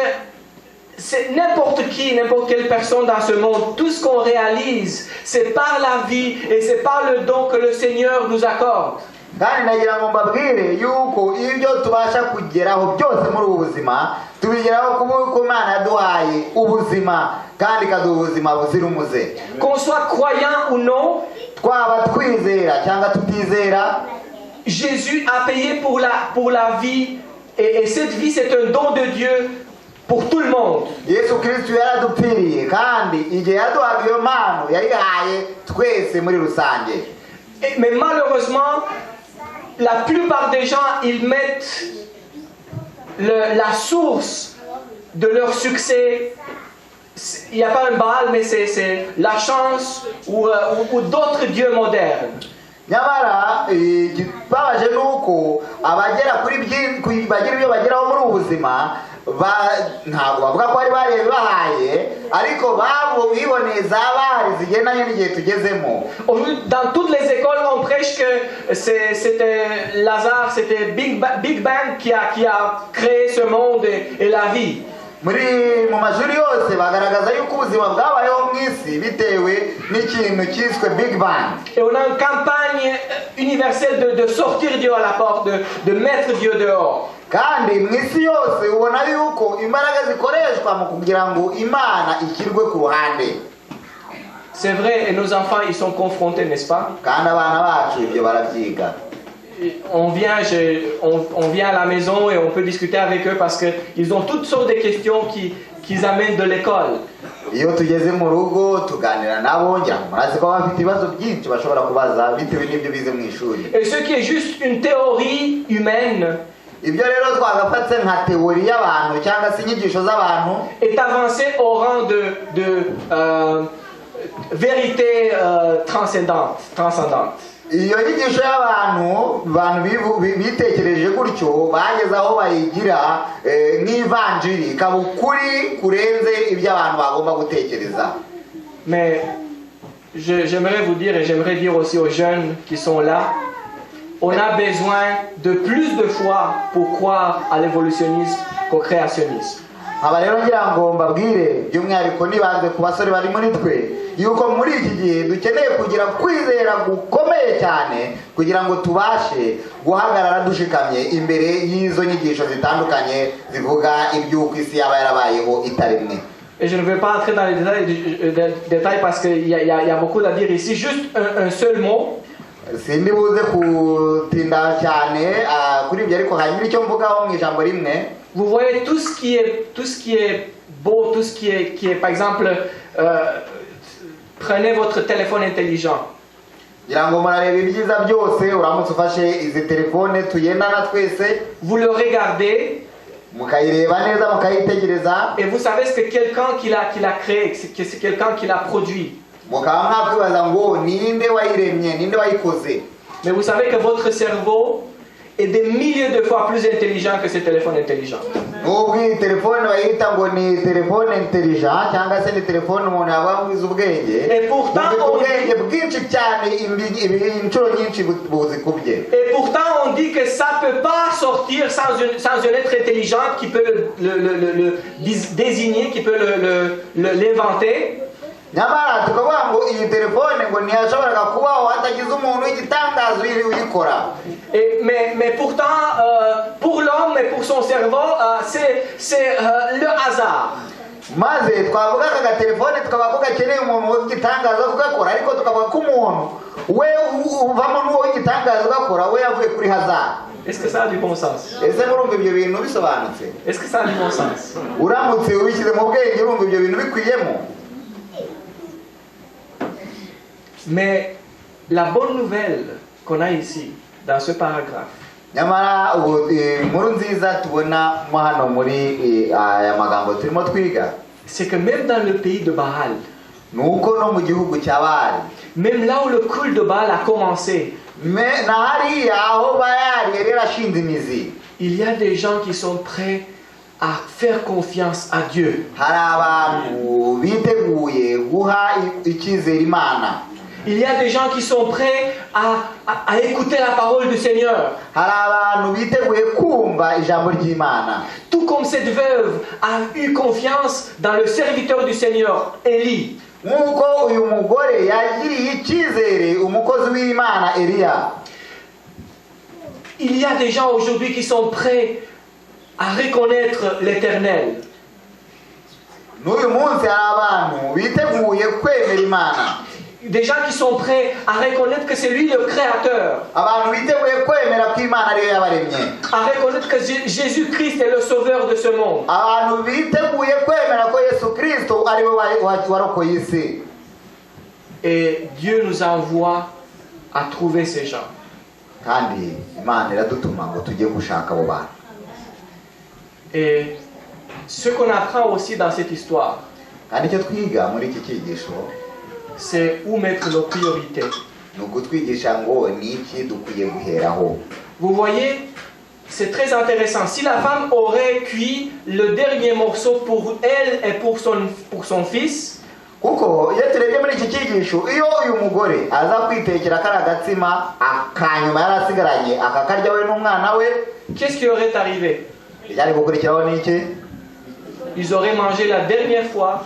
c'est n'importe qui, n'importe quelle personne dans ce monde, tout ce qu'on réalise, c'est par la vie et c'est par le don que le Seigneur nous accorde. Kandi ndagira ngo mbabwire yuko ibyo tubasha kugeraho byose muri ubu buzima tubigeraho kuko Imana yaduhaye ubuzima kandi ikaduha ubuzima buzira umuze. Qu'on soit croyant ou non, Twaba twizera cyangwa tutizera, Jésus a payé pour la vie et cette vie, c'est un don de Dieu pour tout le monde. Yesu Kristo yaradupfiriye kandi igihe yaduhaga iyo mpano yayihaye twese muri rusange. Mais malheureusement, la plupart des gens, ils mettent la source de leur succès. Il n'y a pas un Baal, mais c'est la chance ou d'autres dieux modernes. Nyamara ikibabaje ni uko abagera kuri bagira ibyo bageraho muri ubu buzima ntabwo bavuga ko bari babahaye, ariko babo biboneye za Bali zigendanye n'igihe tugezemo. Aujourd'hui, dans toutes les écoles, on prêche que c'était Lazare, c'était Big Bang qui a créé ce monde et la vie. Muri mu mashuri yose bagaragaza yuko ubuzima bwabayeho mu isi bitewe n'ikintu cyiswe Big Bang. Et on a une campagne universelle de sortir Dieu à la porte, de mettre Dieu dehors. Kandi mu isi yose ubona yuko imbaraga zikoreshwa mu kugira ngo Imana ishyirwe ku ruhande. C'est vrai, et nos enfants, ils sont confrontés, n'est-ce pas? Kandi abana bacu ibyo barabyiga. On vient à la maison et on peut discuter avec eux parce qu'ils ont toutes sortes de questions qu'ils amènent de l'école. Iyo tugeze mu rugo tuganira nabo, ngira ngo murazi ko baba bafite ibibazo byinshi bashobora kubaza bitewe n'ibyo bize mu ishuri. Et ce qui est juste une théorie humaine Ibyo rero twagafatse nka théorie y'abantu cyangwa se inyigisho z'abantu est avancé au rang de vérité transcendante. Iyo nyigisho y'abantu abantu bitekereje gutyo bageze aho bayigira nk'ivanjiri ikaba ukuri kurenze ibyo abantu bagomba gutekereza. Mais j'aimerais vous dire, et j'aimerais dire aussi aux jeunes qui sont là, on a besoin de plus de foi pour croire à l'évolutionnisme qu'au créationnisme. Nkaba rero ngira ngo mbabwire by'umwihariko nibanze ku basore bari muri twe yuko muri iki gihe dukeneye kugira kwizera gukomeye cyane kugira ngo tubashe guhagarara dushikamye imbere y'izo nyigisho zitandukanye zivuga iby'uko isi yaba yarabayeho itaremwe. Et je ne vais pas entrer dans les détails parce qu'il y a beaucoup à dire ici. Juste un seul mot. Sindi buze kutinda cyane kuri ibyo, ariko hanyuma icyo mvugaho mu ijambo rimwe. Vous voyez tout ce qui est beau, tout ce qui est, par exemple, prenez votre téléphone intelligent. Ngira ngo murareba ibyiza byose uramutse ufashe izi telefone tugendana twese. Vous le regardez Mukayireba neza mukayitegereza et vous savez ce que quelqu'un qui l'a créé, que c'est quelqu'un qui l'a produit. Mukaba mwakwibaza ngo ninde wayiremye, ninde wayikoze. Mais vous savez que votre cerveau est des milliers de fois plus intelligent que ce téléphone intelligent. Nubwo iyi telefone bayita ngo ni telefone intelligent cyangwa se ni telefone umuntu yaba mwiza ubwenge, Et pourtant, bufite ubwenge bwinshi cyane inshuro nyinshi buzikubye. Et pourtant, on dit que ça ne peut pas sortir sans un être intelligent qui peut le désigner, qui peut l'inventer. Nyamara tukavuga ngo iyi telefone ngo ntiyashoboraga kubaho hatagize umuntu w'igitangaza uyikora. Mais pourtant, pour l'homme et pour son cerveau, c'est le hasard. Maze twavuga aka gatelefone tukaba ko gakeneye umuntu w'igitangaza kugakora, ariko tukavuga ko umuntu we uvamo n'uwo w'igitangaza ugakora we yavuye kuri hazard. Est-ce que ça a du bon sens? Ese murumva ibyo bintu bisobanutse? Est-ce que ça a du bon sens? Uramutse ubishyize mu bwenge urumva ibyo bintu bikwiyemo? Mais la bonne nouvelle qu'on a ici, dans ce paragraphe, nyamara ubu inkuru nziza tubona mo hano muri aya magambo turimo twiga, c'est que même dans le pays de Baal, ni uko no mu gihugu cya Baali, même là où le culte de Baal a commencé, na hariya aho Bayali yari yarashinze imizi, il y a des gens qui sont prêts à faire confiance à Dieu. Hari abantu biteguye guha icyizere Imana. Il y a des gens qui sont prêts à écouter la parole du Seigneur. Hari abantu biteguye kumva ijambo ry'Imana. Tout comme cette veuve a eu confiance dans le serviteur du Seigneur, Élie. Nk'uko uyu mugore yagiriye icyizere umukozi w'Imana Eliya. Il y a des gens aujourd'hui qui sont prêts à reconnaître l'Éternel. N'uyu munsi hari abantu biteguye kwemera Imana. Des gens qui sont prêts à reconnaître que c'est lui le Créateur. Abantu biteguye kwemera ko Imana ariyo yabaremye. À reconnaître que Jésus-Christ est le sauveur de ce monde. Abantu biteguye kwemera ko Yesu Kristo ari we warokoye isi. Et Dieu nous envoie à trouver ces gens. Kandi Imana iradutuma ngo tujye gushaka abo bantu. Et ce qu'on apprend aussi dans cette histoire, kandi icyo twiga muri iki cyigisho, c'est où mettre nos priorités. Ni ukutwigisha ngo ni iki dukwiye guheraho. Vous voyez, c'est très intéressant. Si la femme aurait cuit le dernier morceau pour elle et pour son fils, kuko iyo turebye muri iki cyigisho, iyo uyu mugore aza kwitekera kariya gatsima akanyuma yari asigaranye akakarya we n'umwana we, qu'est-ce qui aurait arrivé? Icyari gukurikiraho ni iki? Ils auraient mangé la dernière fois.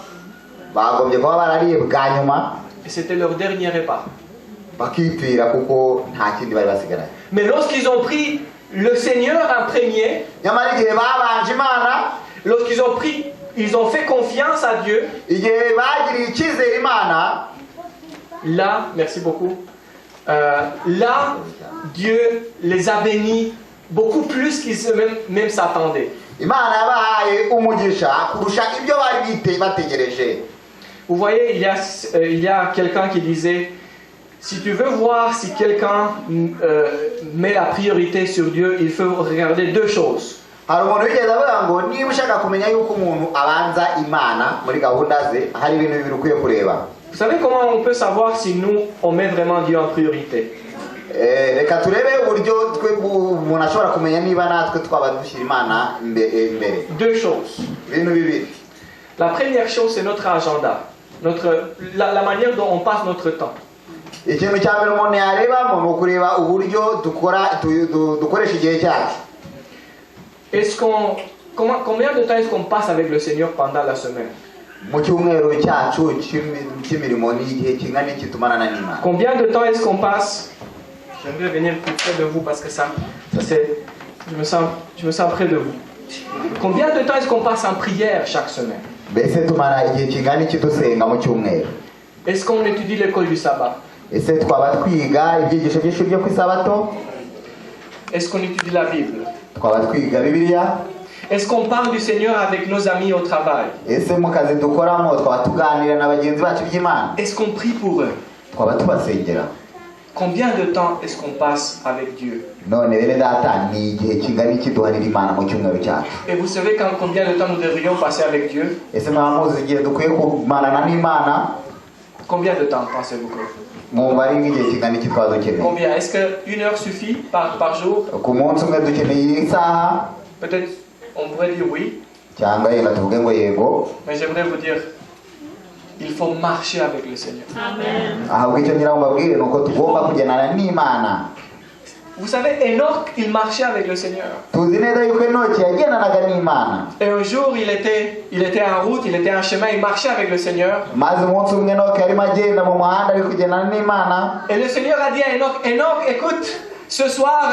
Bagombye kuba barariye bwa nyuma. Et c'était leur dernier repas. Bakipfira kuko nta kindi bari basigaranye. Mais lorsqu'ils ont pris le Seigneur en premier, nyamara igihe babanje Imana, lorsqu'ils ont pris, ils ont fait confiance à Dieu. Igihe bagiriye icyizere Imana, là, merci beaucoup. Là, Dieu les a bénis beaucoup plus qu'ils même s'attendaient. Imana yabahaye umugisha kurusha ibyo bari bategereje. Vous voyez, il y a quelqu'un qui disait, si tu veux voir si quelqu'un met la priorité sur Dieu, il faut regarder deux choses. Hari umuntu wigeze avuga ngo niba ushaka kumenya yuko umuntu abanza Imana muri gahunda ze, hari ibintu bibiri ukwiye kureba. Vous savez comment on peut savoir si nous on met vraiment Dieu en priorité? Reka turebe uburyo twe umuntu ashobora kumenya niba natwe twaba dushyira Imana imbere. Deux choses. Ibintu bibiri. La première chose, c'est notre agenda, la manière dont on passe notre temps. Ikintu cya mbere umuntu yarebamo ni ukureba uburyo dukora dukoresha igihe cyacu. Est-ce qu'on combien de temps est-ce qu'on passe avec le Seigneur pendant la semaine? Mu cyumweru cyacu cy'imirimo ni igihe kingana iki tumarana n'Imana? Combien de temps est-ce qu'on passe? J'aimerais venir plus près de vous parce que ça c'est, je me sens près de vous. Combien de temps est-ce qu'on passe en prière chaque semaine? Mbese tumara igihe kingana iki dusenga mu cyumweru? Est-ce qu'on étudie l'école du sabbat? Ese twaba twiga ibyigisho by'ishuri byo ku isabato? Est-ce qu'on étudie la Bible? Twaba twiga Bibiliya? Est-ce qu'on parle du Seigneur avec nos amis au travail? Ese mu kazi dukoramo twaba tuganira na bagenzi bacu by'Imana? Est-ce qu'on prie pour eux? Twaba tubasengera? Combien de temps est-ce qu'on passe avec Dieu? None bene data ni igihe kingana iki duharira Imana mu cyumweru cyacu? Et vous savez combien de temps nous devrions passer avec Dieu? Ese mwaba muzi igihe dukwiye kumarana n'Imana? Combien de temps pensez-vous que? Mwumva ari nk'igihe kingana iki twaba dukeneye? Combien? Est-ce que une heure suffit par jour? Ku munsi umwe dukeneye isaha? Peut-être on pourrait dire oui. Cyangwa yenda tuvuge ngo yego. Mais j'aimerais vous dire, il faut marcher avec le Seigneur. Amen. Ahubwo icyo ngira ngo mbabwire ni uko tugomba kugendana n'Imana. Vous savez, Enoch, il marchait avec le Seigneur. Tuzi neza yuko Enoch yagendanaga n'Imana. Et un jour, il était en route, il était en chemin, il marchait avec le Seigneur. Maze umunsi umwe Enoch yarimo agenda mu muhanda ari kugendana n'Imana. Et le Seigneur a dit à Enoch, Enoch, écoute, Ce soir,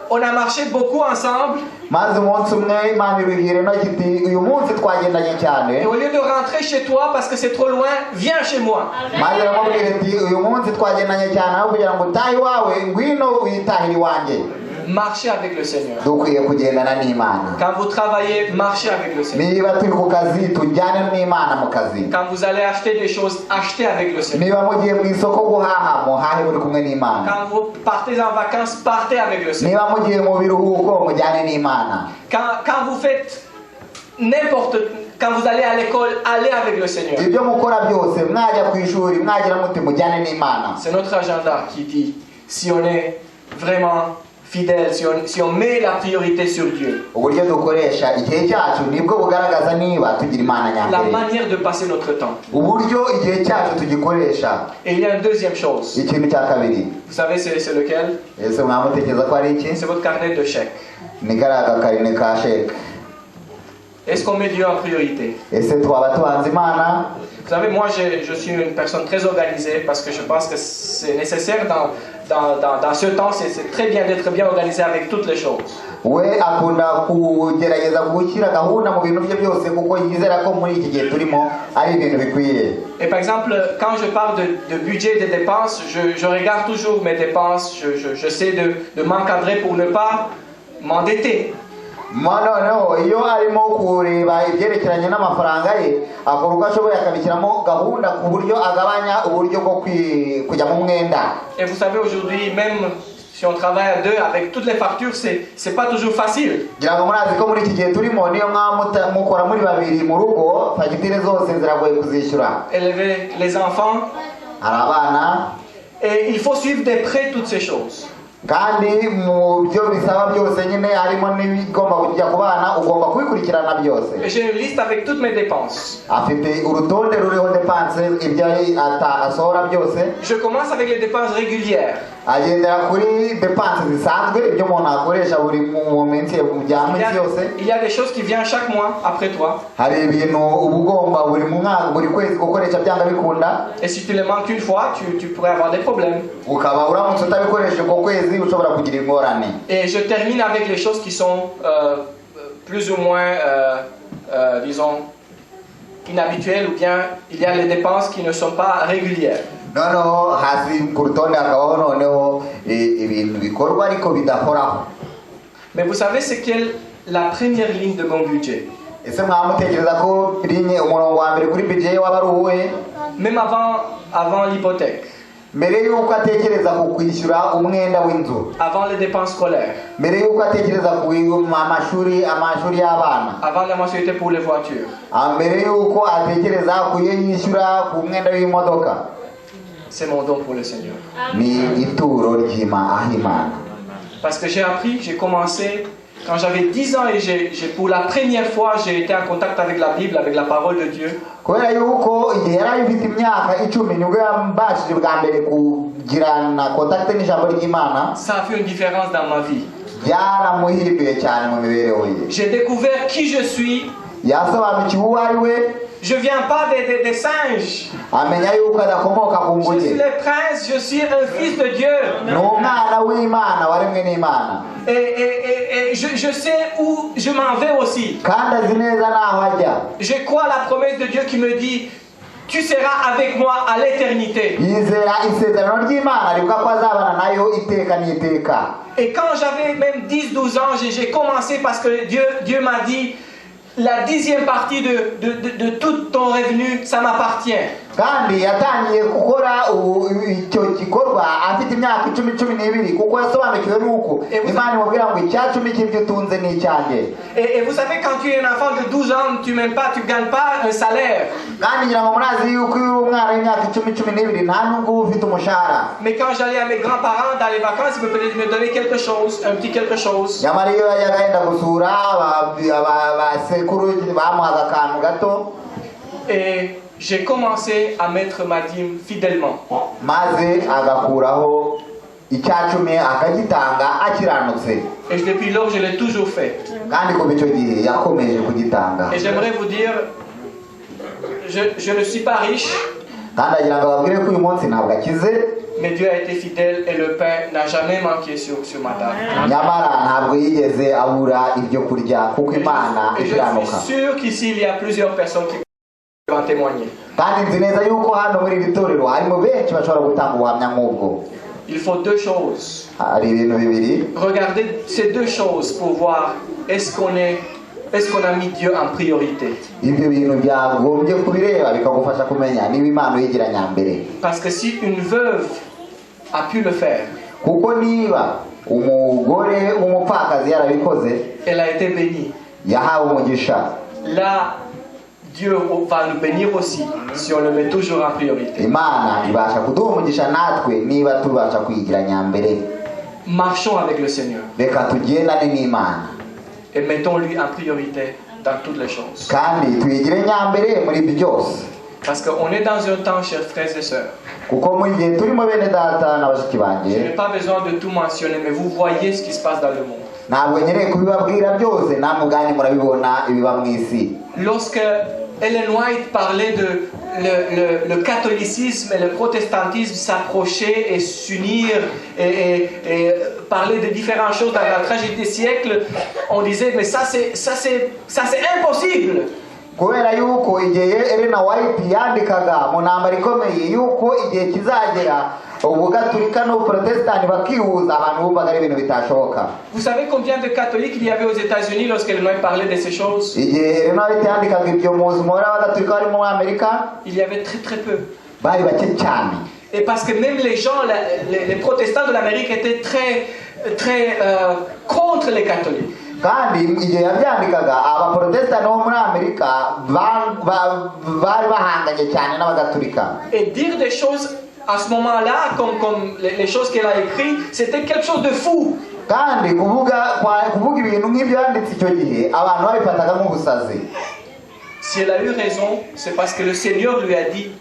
on a marché beaucoup ensemble. Maze umunsi umwe Imana ibibwira Enoki iti uyu munsi twagendanye cyane. Et au lieu de rentrer chez toi parce que c'est trop loin, viens chez moi. Maze iramubwira iti uyu munsi twagendanye cyane aho kugira ngo utahe iwawe ngwino witahire iwanjye. Marchez avec le Seigneur. Dukwiye kugendana n'Imana. Quand vous travaillez, marchez avec le Seigneur. Niba turi ku kazi tujyane n'Imana mu kazi. Quand vous allez acheter des choses, achetez avec le Seigneur. Niba mugiye mu isoko guhaha muhahe muri kumwe n'Imana. Quand vous partez en vacances, partez avec le Seigneur. Niba mugiye mu biruhuko mujyane n'Imana. Quand vous faites n'importe... Quand vous allez à l'école, allez avec le Seigneur. Ibyo mukora byose mwajya ku ishuri mwagira muti mujyane n'Imana. C'est notre agenda qui dit si on est vraiment fidèle, si on met la priorité sur Dieu. Uburyo dukoresha igihe cyacu nibwo bugaragaza niba tugira Imana La nyambere. Manière de passer notre temps. Uburyo igihe cyacu tugikoresha. Et il y a une deuxième chose. Ikintu cya kabiri. Vous savez c'est lequel? Ese mwamutekereza ko ari iki? C'est votre carnet de chèques. Ni kariya gakarine ka sheke. Est-ce qu'on met Dieu en priorité? Ese twaba tubanza Imana? Vous savez, moi, je suis une personne très organisée parce que je pense que c'est nécessaire dans ce temps, c'est très bien d'être bien organisé avec toutes les choses. We akunda kugerageza gushyira gahunda mu bintu bye byose kuko yizera ko muri iki gihe turimo ari ibintu bikwiye. Et par exemple, quand je parle de budget des dépenses, je regarde toujours mes dépenses, j'essaie de m'encadrer pour ne pas m'endetter. Ma noneho iyo arimo kureba ibyerekeranye n'amafaranga ye akora uko ashoboye akabishyiramo gahunda ku buryo agabanya uburyo bwo kujya mu mwenda. Et vous savez, aujourd'hui, même si on travaille à deux, avec toutes les factures, c'est pas toujours facile. Ngira ngo murazi ko muri iki gihe turimo niyo mwaba mukora muri babiri mu rugo fagitire zose ziragoye kuzishyura. Élever les enfants, hari abana. Et il faut suivre de près toutes ces choses. Kandi mu byo bisaba byose nyine harimo n'ibigomba kujya ku bana ugomba kubikurikirana byose. Et j'ai une liste avec toutes mes dépenses. Afite urutonde ruriho dépenses ibyo asohora byose. Je commence avec les dépenses régulières. Agendera kuri dépenses zisanzwe ibyo umuntu akoresha buri mu minsi bya Il y minsi a, yose. Il y a des choses qui viennent chaque mois après toi. Hari ibintu uba ugomba buri mwaka buri kwezi gukoresha byanga bikunda. Et si tu les manques une fois, tu pourrais avoir des problèmes. Ukaba uramutse utabikoresheje uko kwezi ushobora kugira ingorane. Et je termine avec les choses qui sont plus ou moins, disons, inhabituelles, ou bien il y a les dépenses qui ne sont pas régulières. Noneho hasi ku rutonde hakabaho noneho ibintu bikorwa ariko bidahoraho. Mais vous savez c'est quelle la première ligne de mon budget? Ese mwamutekereza ko ligne umurongo wa mbere kuri budget ye waba ari uwuhe? Même avant l'hypothèque, mbere y'uko atekereza ku kwishyura umwenda w'inzu, avant les dépenses scolaires, mbere y'uko atekereza ku amashuri amashuri y'abana, avant la mensualité pour les voitures, mbere y'uko atekereza ku yo yishyura ku mwenda w'imodoka, c'est mon don pour le Seigneur. Ni ituro ry'Ima aho Imana. Parce que j'ai appris, j'ai commencé quand j'avais 10 ans et pour la première fois, j'ai été en contact avec la Bible, avec la parole de Dieu. Kubera yuko igihe yari afite imyaka 10 nibwo yabashije bwa mbere kugirana contact n'ijambo ry'Imana. Ça a fait une différence dans ma vie. Byaramuhinduye cyane mu mibereho ye. J'ai découvert qui je suis. Yasobanukiwe uwo ari we. Je viens pas des singes. Amenya yuko adakomoka ku Je nguge. suis le prince, je suis un fils de Dieu. Ni umwana w'Imana waremwe n'Imana. Et je sais où je m'en vais aussi. Kandi azi neza n'aho ajya. Je crois à la promesse de Dieu qui me dit, tu seras avec moi à l'éternité. Yizera isezerano ry'Imana rivuga ko azabana nayo iteka n'iteka. Et quand j'avais même 10-12 ans, j'ai commencé parce que Dieu m'a dit, la dixième partie de tout ton revenu, ça m'appartient. Kandi yatangiye gukora icyo gikorwa afite imyaka 10 12 kuko yasobanukiwe n'uko Imana imubwira ngo icya cumi cy'ibyo utunze ni icyanjye. Et vous savez, quand tu es un enfant de 12 ans, tu n'as pas, tu gagnes pas un salaire. Kandi ngira ngo murazi yuko iyo uri umwana w'imyaka 10 12 nta nubwo uba ufite umushahara. Mais quand j'allais à mes grands-parents dans les vacances, ils me peut-être me donner quelque chose, un petit quelque chose. Nyamara iyo yajyaga yenda gusura basekuru bamuhaga akantu gato. Et j'ai commencé à mettre ma dîme fidèlement. Maze agakuraho icya cumi akagitanga akiranutse. Et depuis lors, je l'ai toujours fait. Kandi kuva icyo gihe yakomeje kugitanga. Et j'aimerais vous dire, je ne suis pas riche, kandi agira ngo ababwire ko uyu munsi ntabwo akize, Mais Dieu a été fidèle et le pain n'a jamais manqué sur ma table. Nyamara ntabwo yigeze abura ibyo kurya kuko Imana Et je ikiranuka. Suis sûr qu'ici, il y a plusieurs personnes qui peuvent en témoigner. Kandi nzi neza yuko hano muri iri torero harimo benshi bashobora gutanga ubuhamya nk'ubwo. Il faut deux choses. Hari ibintu bibiri. Regardez ces deux choses pour voir est-ce qu'on a mis Dieu en priorité. Ibyo bintu byagombye kubireba bikagufasha kumenya niba Imana uyigira nyambere. Parce que si une veuve a pu le faire, Kuko niba umugore w'umupfakazi yarabikoze, elle a été bénie. Yahawe umugisha. Là, Dieu va nous bénir aussi si on le met toujours en priorité. Imana ibasha kuduha umugisha natwe niba tubasha kuyigira nyambere. Marchons avec le Seigneur Reka tugendane n'Imana et mettons-lui en priorité dans toutes les choses. Kandi tuyigire nyambere muri byose. Parce qu'on est dans un temps, chers frères et sœurs. Kuko mu gihe turimo, bene data na bashiki banjye, Je n'ai pas besoin de tout mentionner, mais vous voyez ce qui se passe dans le monde. Ntabwo nkeneye kubibabwira byose, namwe ubwanyu murabibona ibiba mu isi. Lorsque Ellen White parlait de le catholicisme et le protestantisme s'approcher et s'unir et parler de différentes choses dans la tragédie des siècles, on disait: mais ça, c'est impossible. Kubera yuko igihe Elena White yandikaga mu ntambara ikomeye yuko igihe kizagera ubugaturika n'ubuprotesitanti bakihuza, abantu bumvaga ari ibintu bitashoboka. Vous savez combien de catholiques il y avait aux États-Unis lorsqu'Ellen White parlait de ces choses? Igihe Elena White yandikaga ibyo, muzi umubare w'abagatulika bari muri Amerika? Il y avait très très peu. Bari bake cyane. Et parce que même les gens, les protestants de l'Amérique étaient très, très contre les catholiques. Kandi igihe yabyandikaga, abaprotesitanti bo muri Amerika bari bahanganye cyane n'abagatulika. Et dire des choses à ce moment-là, comme les choses qu'elle a écrites, c'était quelque chose de fou. Kandi kuvuga ibintu nk'ibyo yanditse icyo gihe, abantu babifataga nk'ubusazi. Si elle a eu raison, c'est parce que le Seigneur lui a dit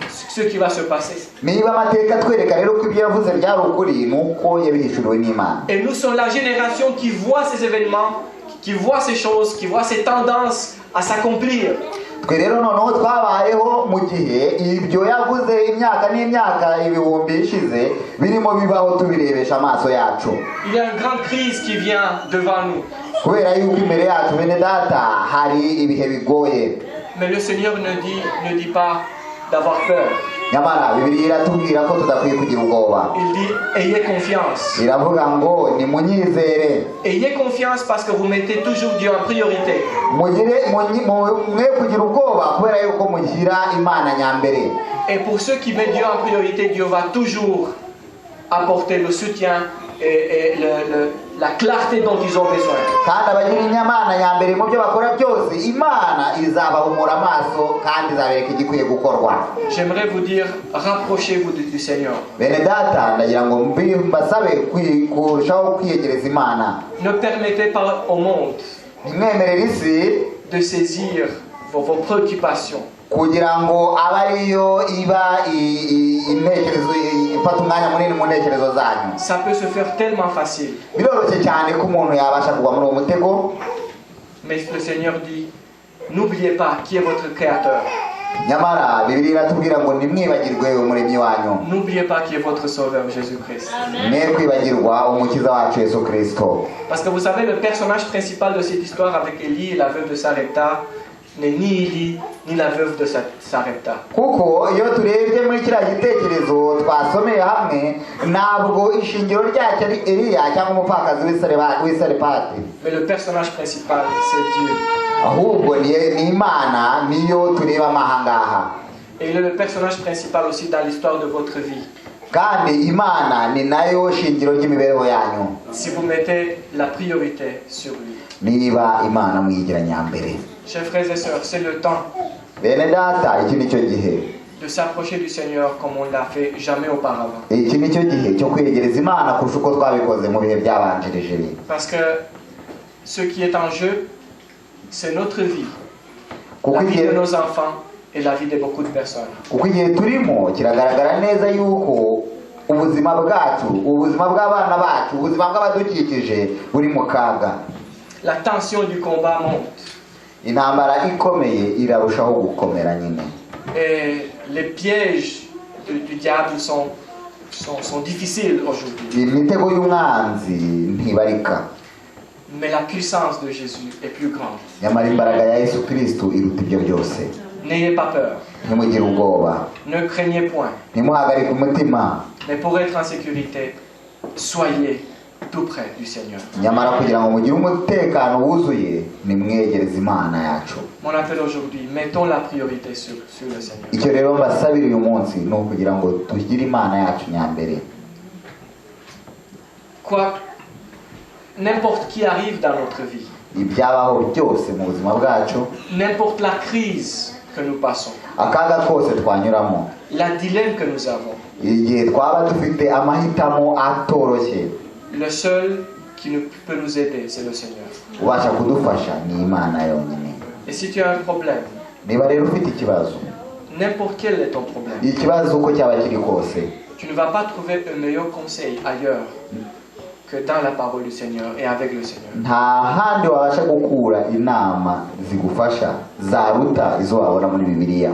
ce qui va se passer. Niba amateka atwereka rero ko ibyo yavuze byari ukuri, ni uko yabihishuriwe n'Imana. Et nous sommes la génération qui voit ces événements, qui voit ces choses, qui voit ces tendances à s'accomplir. Twe rero noneho twabayeho mu gihe ibyo yavuze imyaka n'imyaka ibihumbi ishize birimo bibaho, tubirebesha amaso yacu. Il y a une grande crise qui vient devant nous. Kubera yuko imbere yacu, bene data, hari ibihe bigoye. Mais le Seigneur ne dit pas d'avoir peur. Nyamara Bibiliya iratubwira ko tudakwiye kugira ubwoba. Il dit: ayez confiance. Iravuga ngo nimunyizere. Ayez confiance parce que vous mettez toujours Dieu en priorité. Mugire mwe kugira ubwoba kubera yuko mugira Imana nyambere. Et pour ceux qui mettent Dieu en priorité, Dieu va toujours apporter le soutien et la clarté dont ils ont besoin. Kandi abagira Imana nyambere mu byo bakora byose, Imana izabahumura amaso kandi izabereka igikwiye gukorwa. J'aimerais vous dire, rapprochez-vous du Seigneur. Bene data, ndagira ngo mbasabe kurushaho kwiyegereza Imana. Ne permettez pas au monde Ntimwemerere isi de saisir vos préoccupations. Kugira ngo abe ariyo iba intekerezo ifata umwanya munini mu ntekerezo zanyu. Ça peut se faire tellement facile. Biroroshye cyane ko umuntu yabasha kugwa muri uwo mutego. Mais le Seigneur dit: n'oubliez pas qui est votre Créateur. Nyamara Bibiliya iratubwira ngo ntimwibagirwe umuremyi wanyu. N'oubliez pas qui est votre Sauveur, Jésus-Christ. Mwe kwibagirwa umukiza wacu Yesu Kirisito. Parce que vous savez, le personnage principal de cette histoire avec Élie et la veuve de Sarepta n'est ni Élie ni la veuve de Sarepta. Kuko iyo turebye muri kiriya gitekerezo twasomeye hamwe, ntabwo ishingiro ryacyo ari Eliya cyangwa umupfakazi w'i Sarepati. Mais le personnage principal, c'est Dieu. Ahubwo ni Imana niyo turebamo aha ngaha. Et il est le personnage principal aussi dans l'histoire de votre vie. Kandi Imana ni nayo shingiro ry'imibereho yanyu. Si vous mettez la priorité sur lui. Niba Imana muyigira nyambere. Chers frères et sœurs, c'est le temps Bene data, iki ni cyo gihe de s'approcher du Seigneur comme on ne l'a fait jamais auparavant. Iki ni cyo gihe cyo kwegereza Imana kurusha uko twabikoze mu bihe byabanjirije. Parce que ce qui est en jeu, c'est notre vie, Kuko la vie igihe de nos enfants et la vie de beaucoup de personnes. Kuko igihe turimo kiragaragara neza yuko ubuzima bwacu, ubuzima bw'abana bacu, ubuzima bw'abadukikije buri mu kaga. La tension du combat monte. Intambara ikomeye irarushaho gukomera nyine. Et les pièges du diable sont sont difficiles aujourd'hui. Imitego y'umwanzi ntibarika. Mais la puissance de Jésus est plus grande. Nyamara imbaraga ya Yesu Kristo iruta ibyo byose. N'ayez pas peur. Ntimugire ubwoba. Ne craignez point. Ntimuhagarike umutima. Mais pour être en sécurité, soyez tout près du Seigneur. Nyamara kugira ngo mugire umutekano wuzuye nimwegereze Imana yacu. Mon appel aujourd'hui, mettons la priorité sur le Seigneur. Icyo rero mbasabira uyu munsi ni ukugira ngo tugire Imana yacu nyambere. Quoi, n'importe qui arrive dans notre vie, Ibyabaho byose mu buzima bwacu, n'importe la crise que nous passons, akaga kose twanyuramo, la dilemme que nous avons, igihe twaba dufite amahitamo atoroshye, le seul qui peut nous aider, c'est le Seigneur. Ubasha kudufasha ni Imana yonyine. Et si tu as un problème, Niba rero ufite ikibazo, n'importe quel est ton problème, ikibazo uko cyaba kiri kose, tu ne vas pas trouver un meilleur conseil ailleurs que dans la parole du Seigneur et avec le Seigneur. Nta handi wabasha gukura inama zigufasha zaruta izo wabona muri Bibiliya.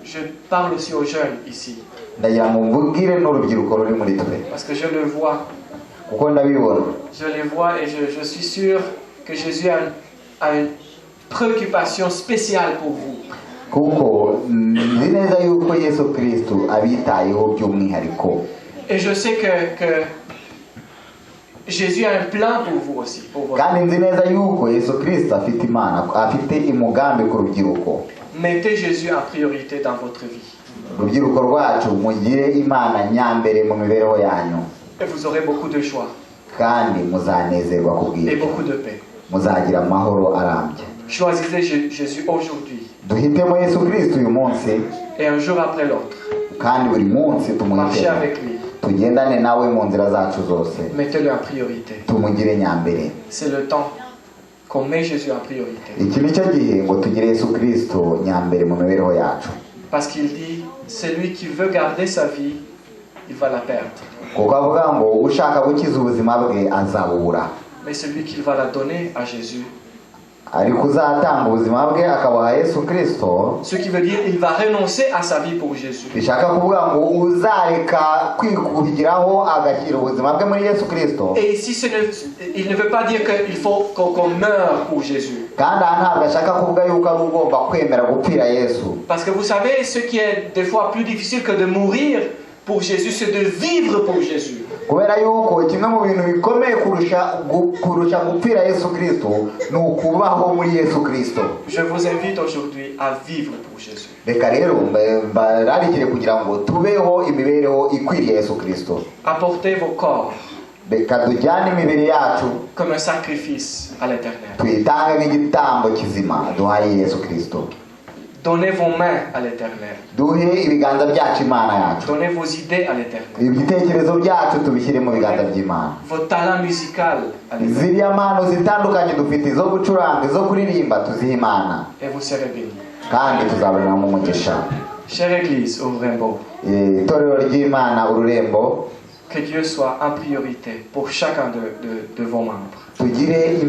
Je parle aussi aux jeunes ici, Ndagira ngo mvugire n'urubyiruko ruri muri twe, parce que je le vois. Kuko ndabibona. Je les vois et je suis sûr que Jésus a une préoccupation spéciale pour vous. Kuko nzi neza yuko Yesu Kristo abitayeho by'umwihariko. Et je sais que Jésus a un plan pour vous aussi. Pour votre... Kandi nzi neza yuko Yesu Kristo afite Imana afite umugambi ku rubyiruko. Mettez Jésus en priorité dans votre vie. Urubyiruko rwacu mugire Imana nyambere mu mibereho yanyu. Et vous aurez beaucoup de joie Kandi muzanezerwa et kubw'ibyo. beaucoup de paix. Muzagira amahoro arambye. Choisissez Jésus aujourd'hui Duhitemo Yesu Kristo uyu munsi, et un jour après l'autre. Kandi buri munsi Marchez tumuhitemo. avec lui. Tugendane nawe mu nzira zacu zose. Mettez-le en priorité. Tumugire nyambere. C'est le temps qu'on met Jésus en priorité. Iki nicyo gihe ngo tugire Yesu Kristo nyambere mu mibereho yacu. Parce qu'il dit, celui qui veut garder sa vie, il va la perdre. Kuko avuga ngo ushaka gukiza ubuzima bwe azabubura. Mais celui qui va la donner à Jésus, Ariko uzatanga ubuzima bwe akabuha Yesu Kristo, ce qui veut dire il va renoncer à sa vie pour Jésus. Bishaka kuvuga ngo uzareka kwikugiraho agashyira ubuzima bwe muri Yesu Kristo. Et ici, il ne veut pas dire qu'il faut qu'on meure pour Jésus. Kandi aha ntabwo ashaka kuvuga yuko ari ugomba kwemera gupfira Yesu. Parce que vous savez, ce qui est des fois plus difficile que de mourir pour Jésus, c'est de vivre pour Jésus. Kubera yuko kimwe mu bintu bikomeye kurusha kurusha gupfira Yesu Kristo ni ukubaho muri Yesu Kristo. Je vous invite aujourd'hui à vivre pour Jésus. Reka rero mbararikire kugira ngo tubeho imibereho ikwiriye Yesu Kristo. Apportez vos corps Reka tujyane imibiri yacu comme un sacrifice à l'Éternel. Tuyitange nk'igitambo kizima duhaye Yesu Kristo. Donnez vos mains à l'Éternel. Duhe ibiganza byacu Imana yacu. Donnez vos idées à l'Éternel. Ibitekerezo byacu tubishyire mu biganza by'Imana. Vos talents musicaux à l'Éternel. Ziriya mpano zitandukanye dufite izo gucuranga izo kuririmba tuzihe Imana. Et vous serez bénis. Kandi tuzabonamo umugisha. Chère Église au Rainbow, Itorero ry'Imana Ururembo, que Dieu soit en priorité pour chacun de vos membres. Tugire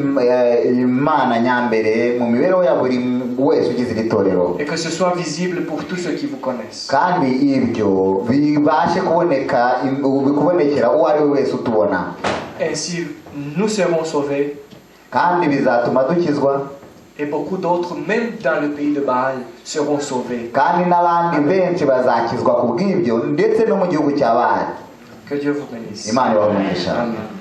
Imana nyambere mu mibereho ya buri wese ugize iri torero. Et que ce soit visible pour tous ceux qui vous connaissent. Kandi ibyo bibashe kuboneka kubonekera uwo ari we wese utubona. Ainsi, nous serons sauvés Kandi bizatuma dukizwa. Et beaucoup d'autres, même dans le pays de Baal, seront sauvés. Kandi n'abandi benshi bazakizwa ku bw'ibyo ndetse no mu gihugu cya Baali. Que Dieu vous bénisse. Imana ibahe umugisha. Amen.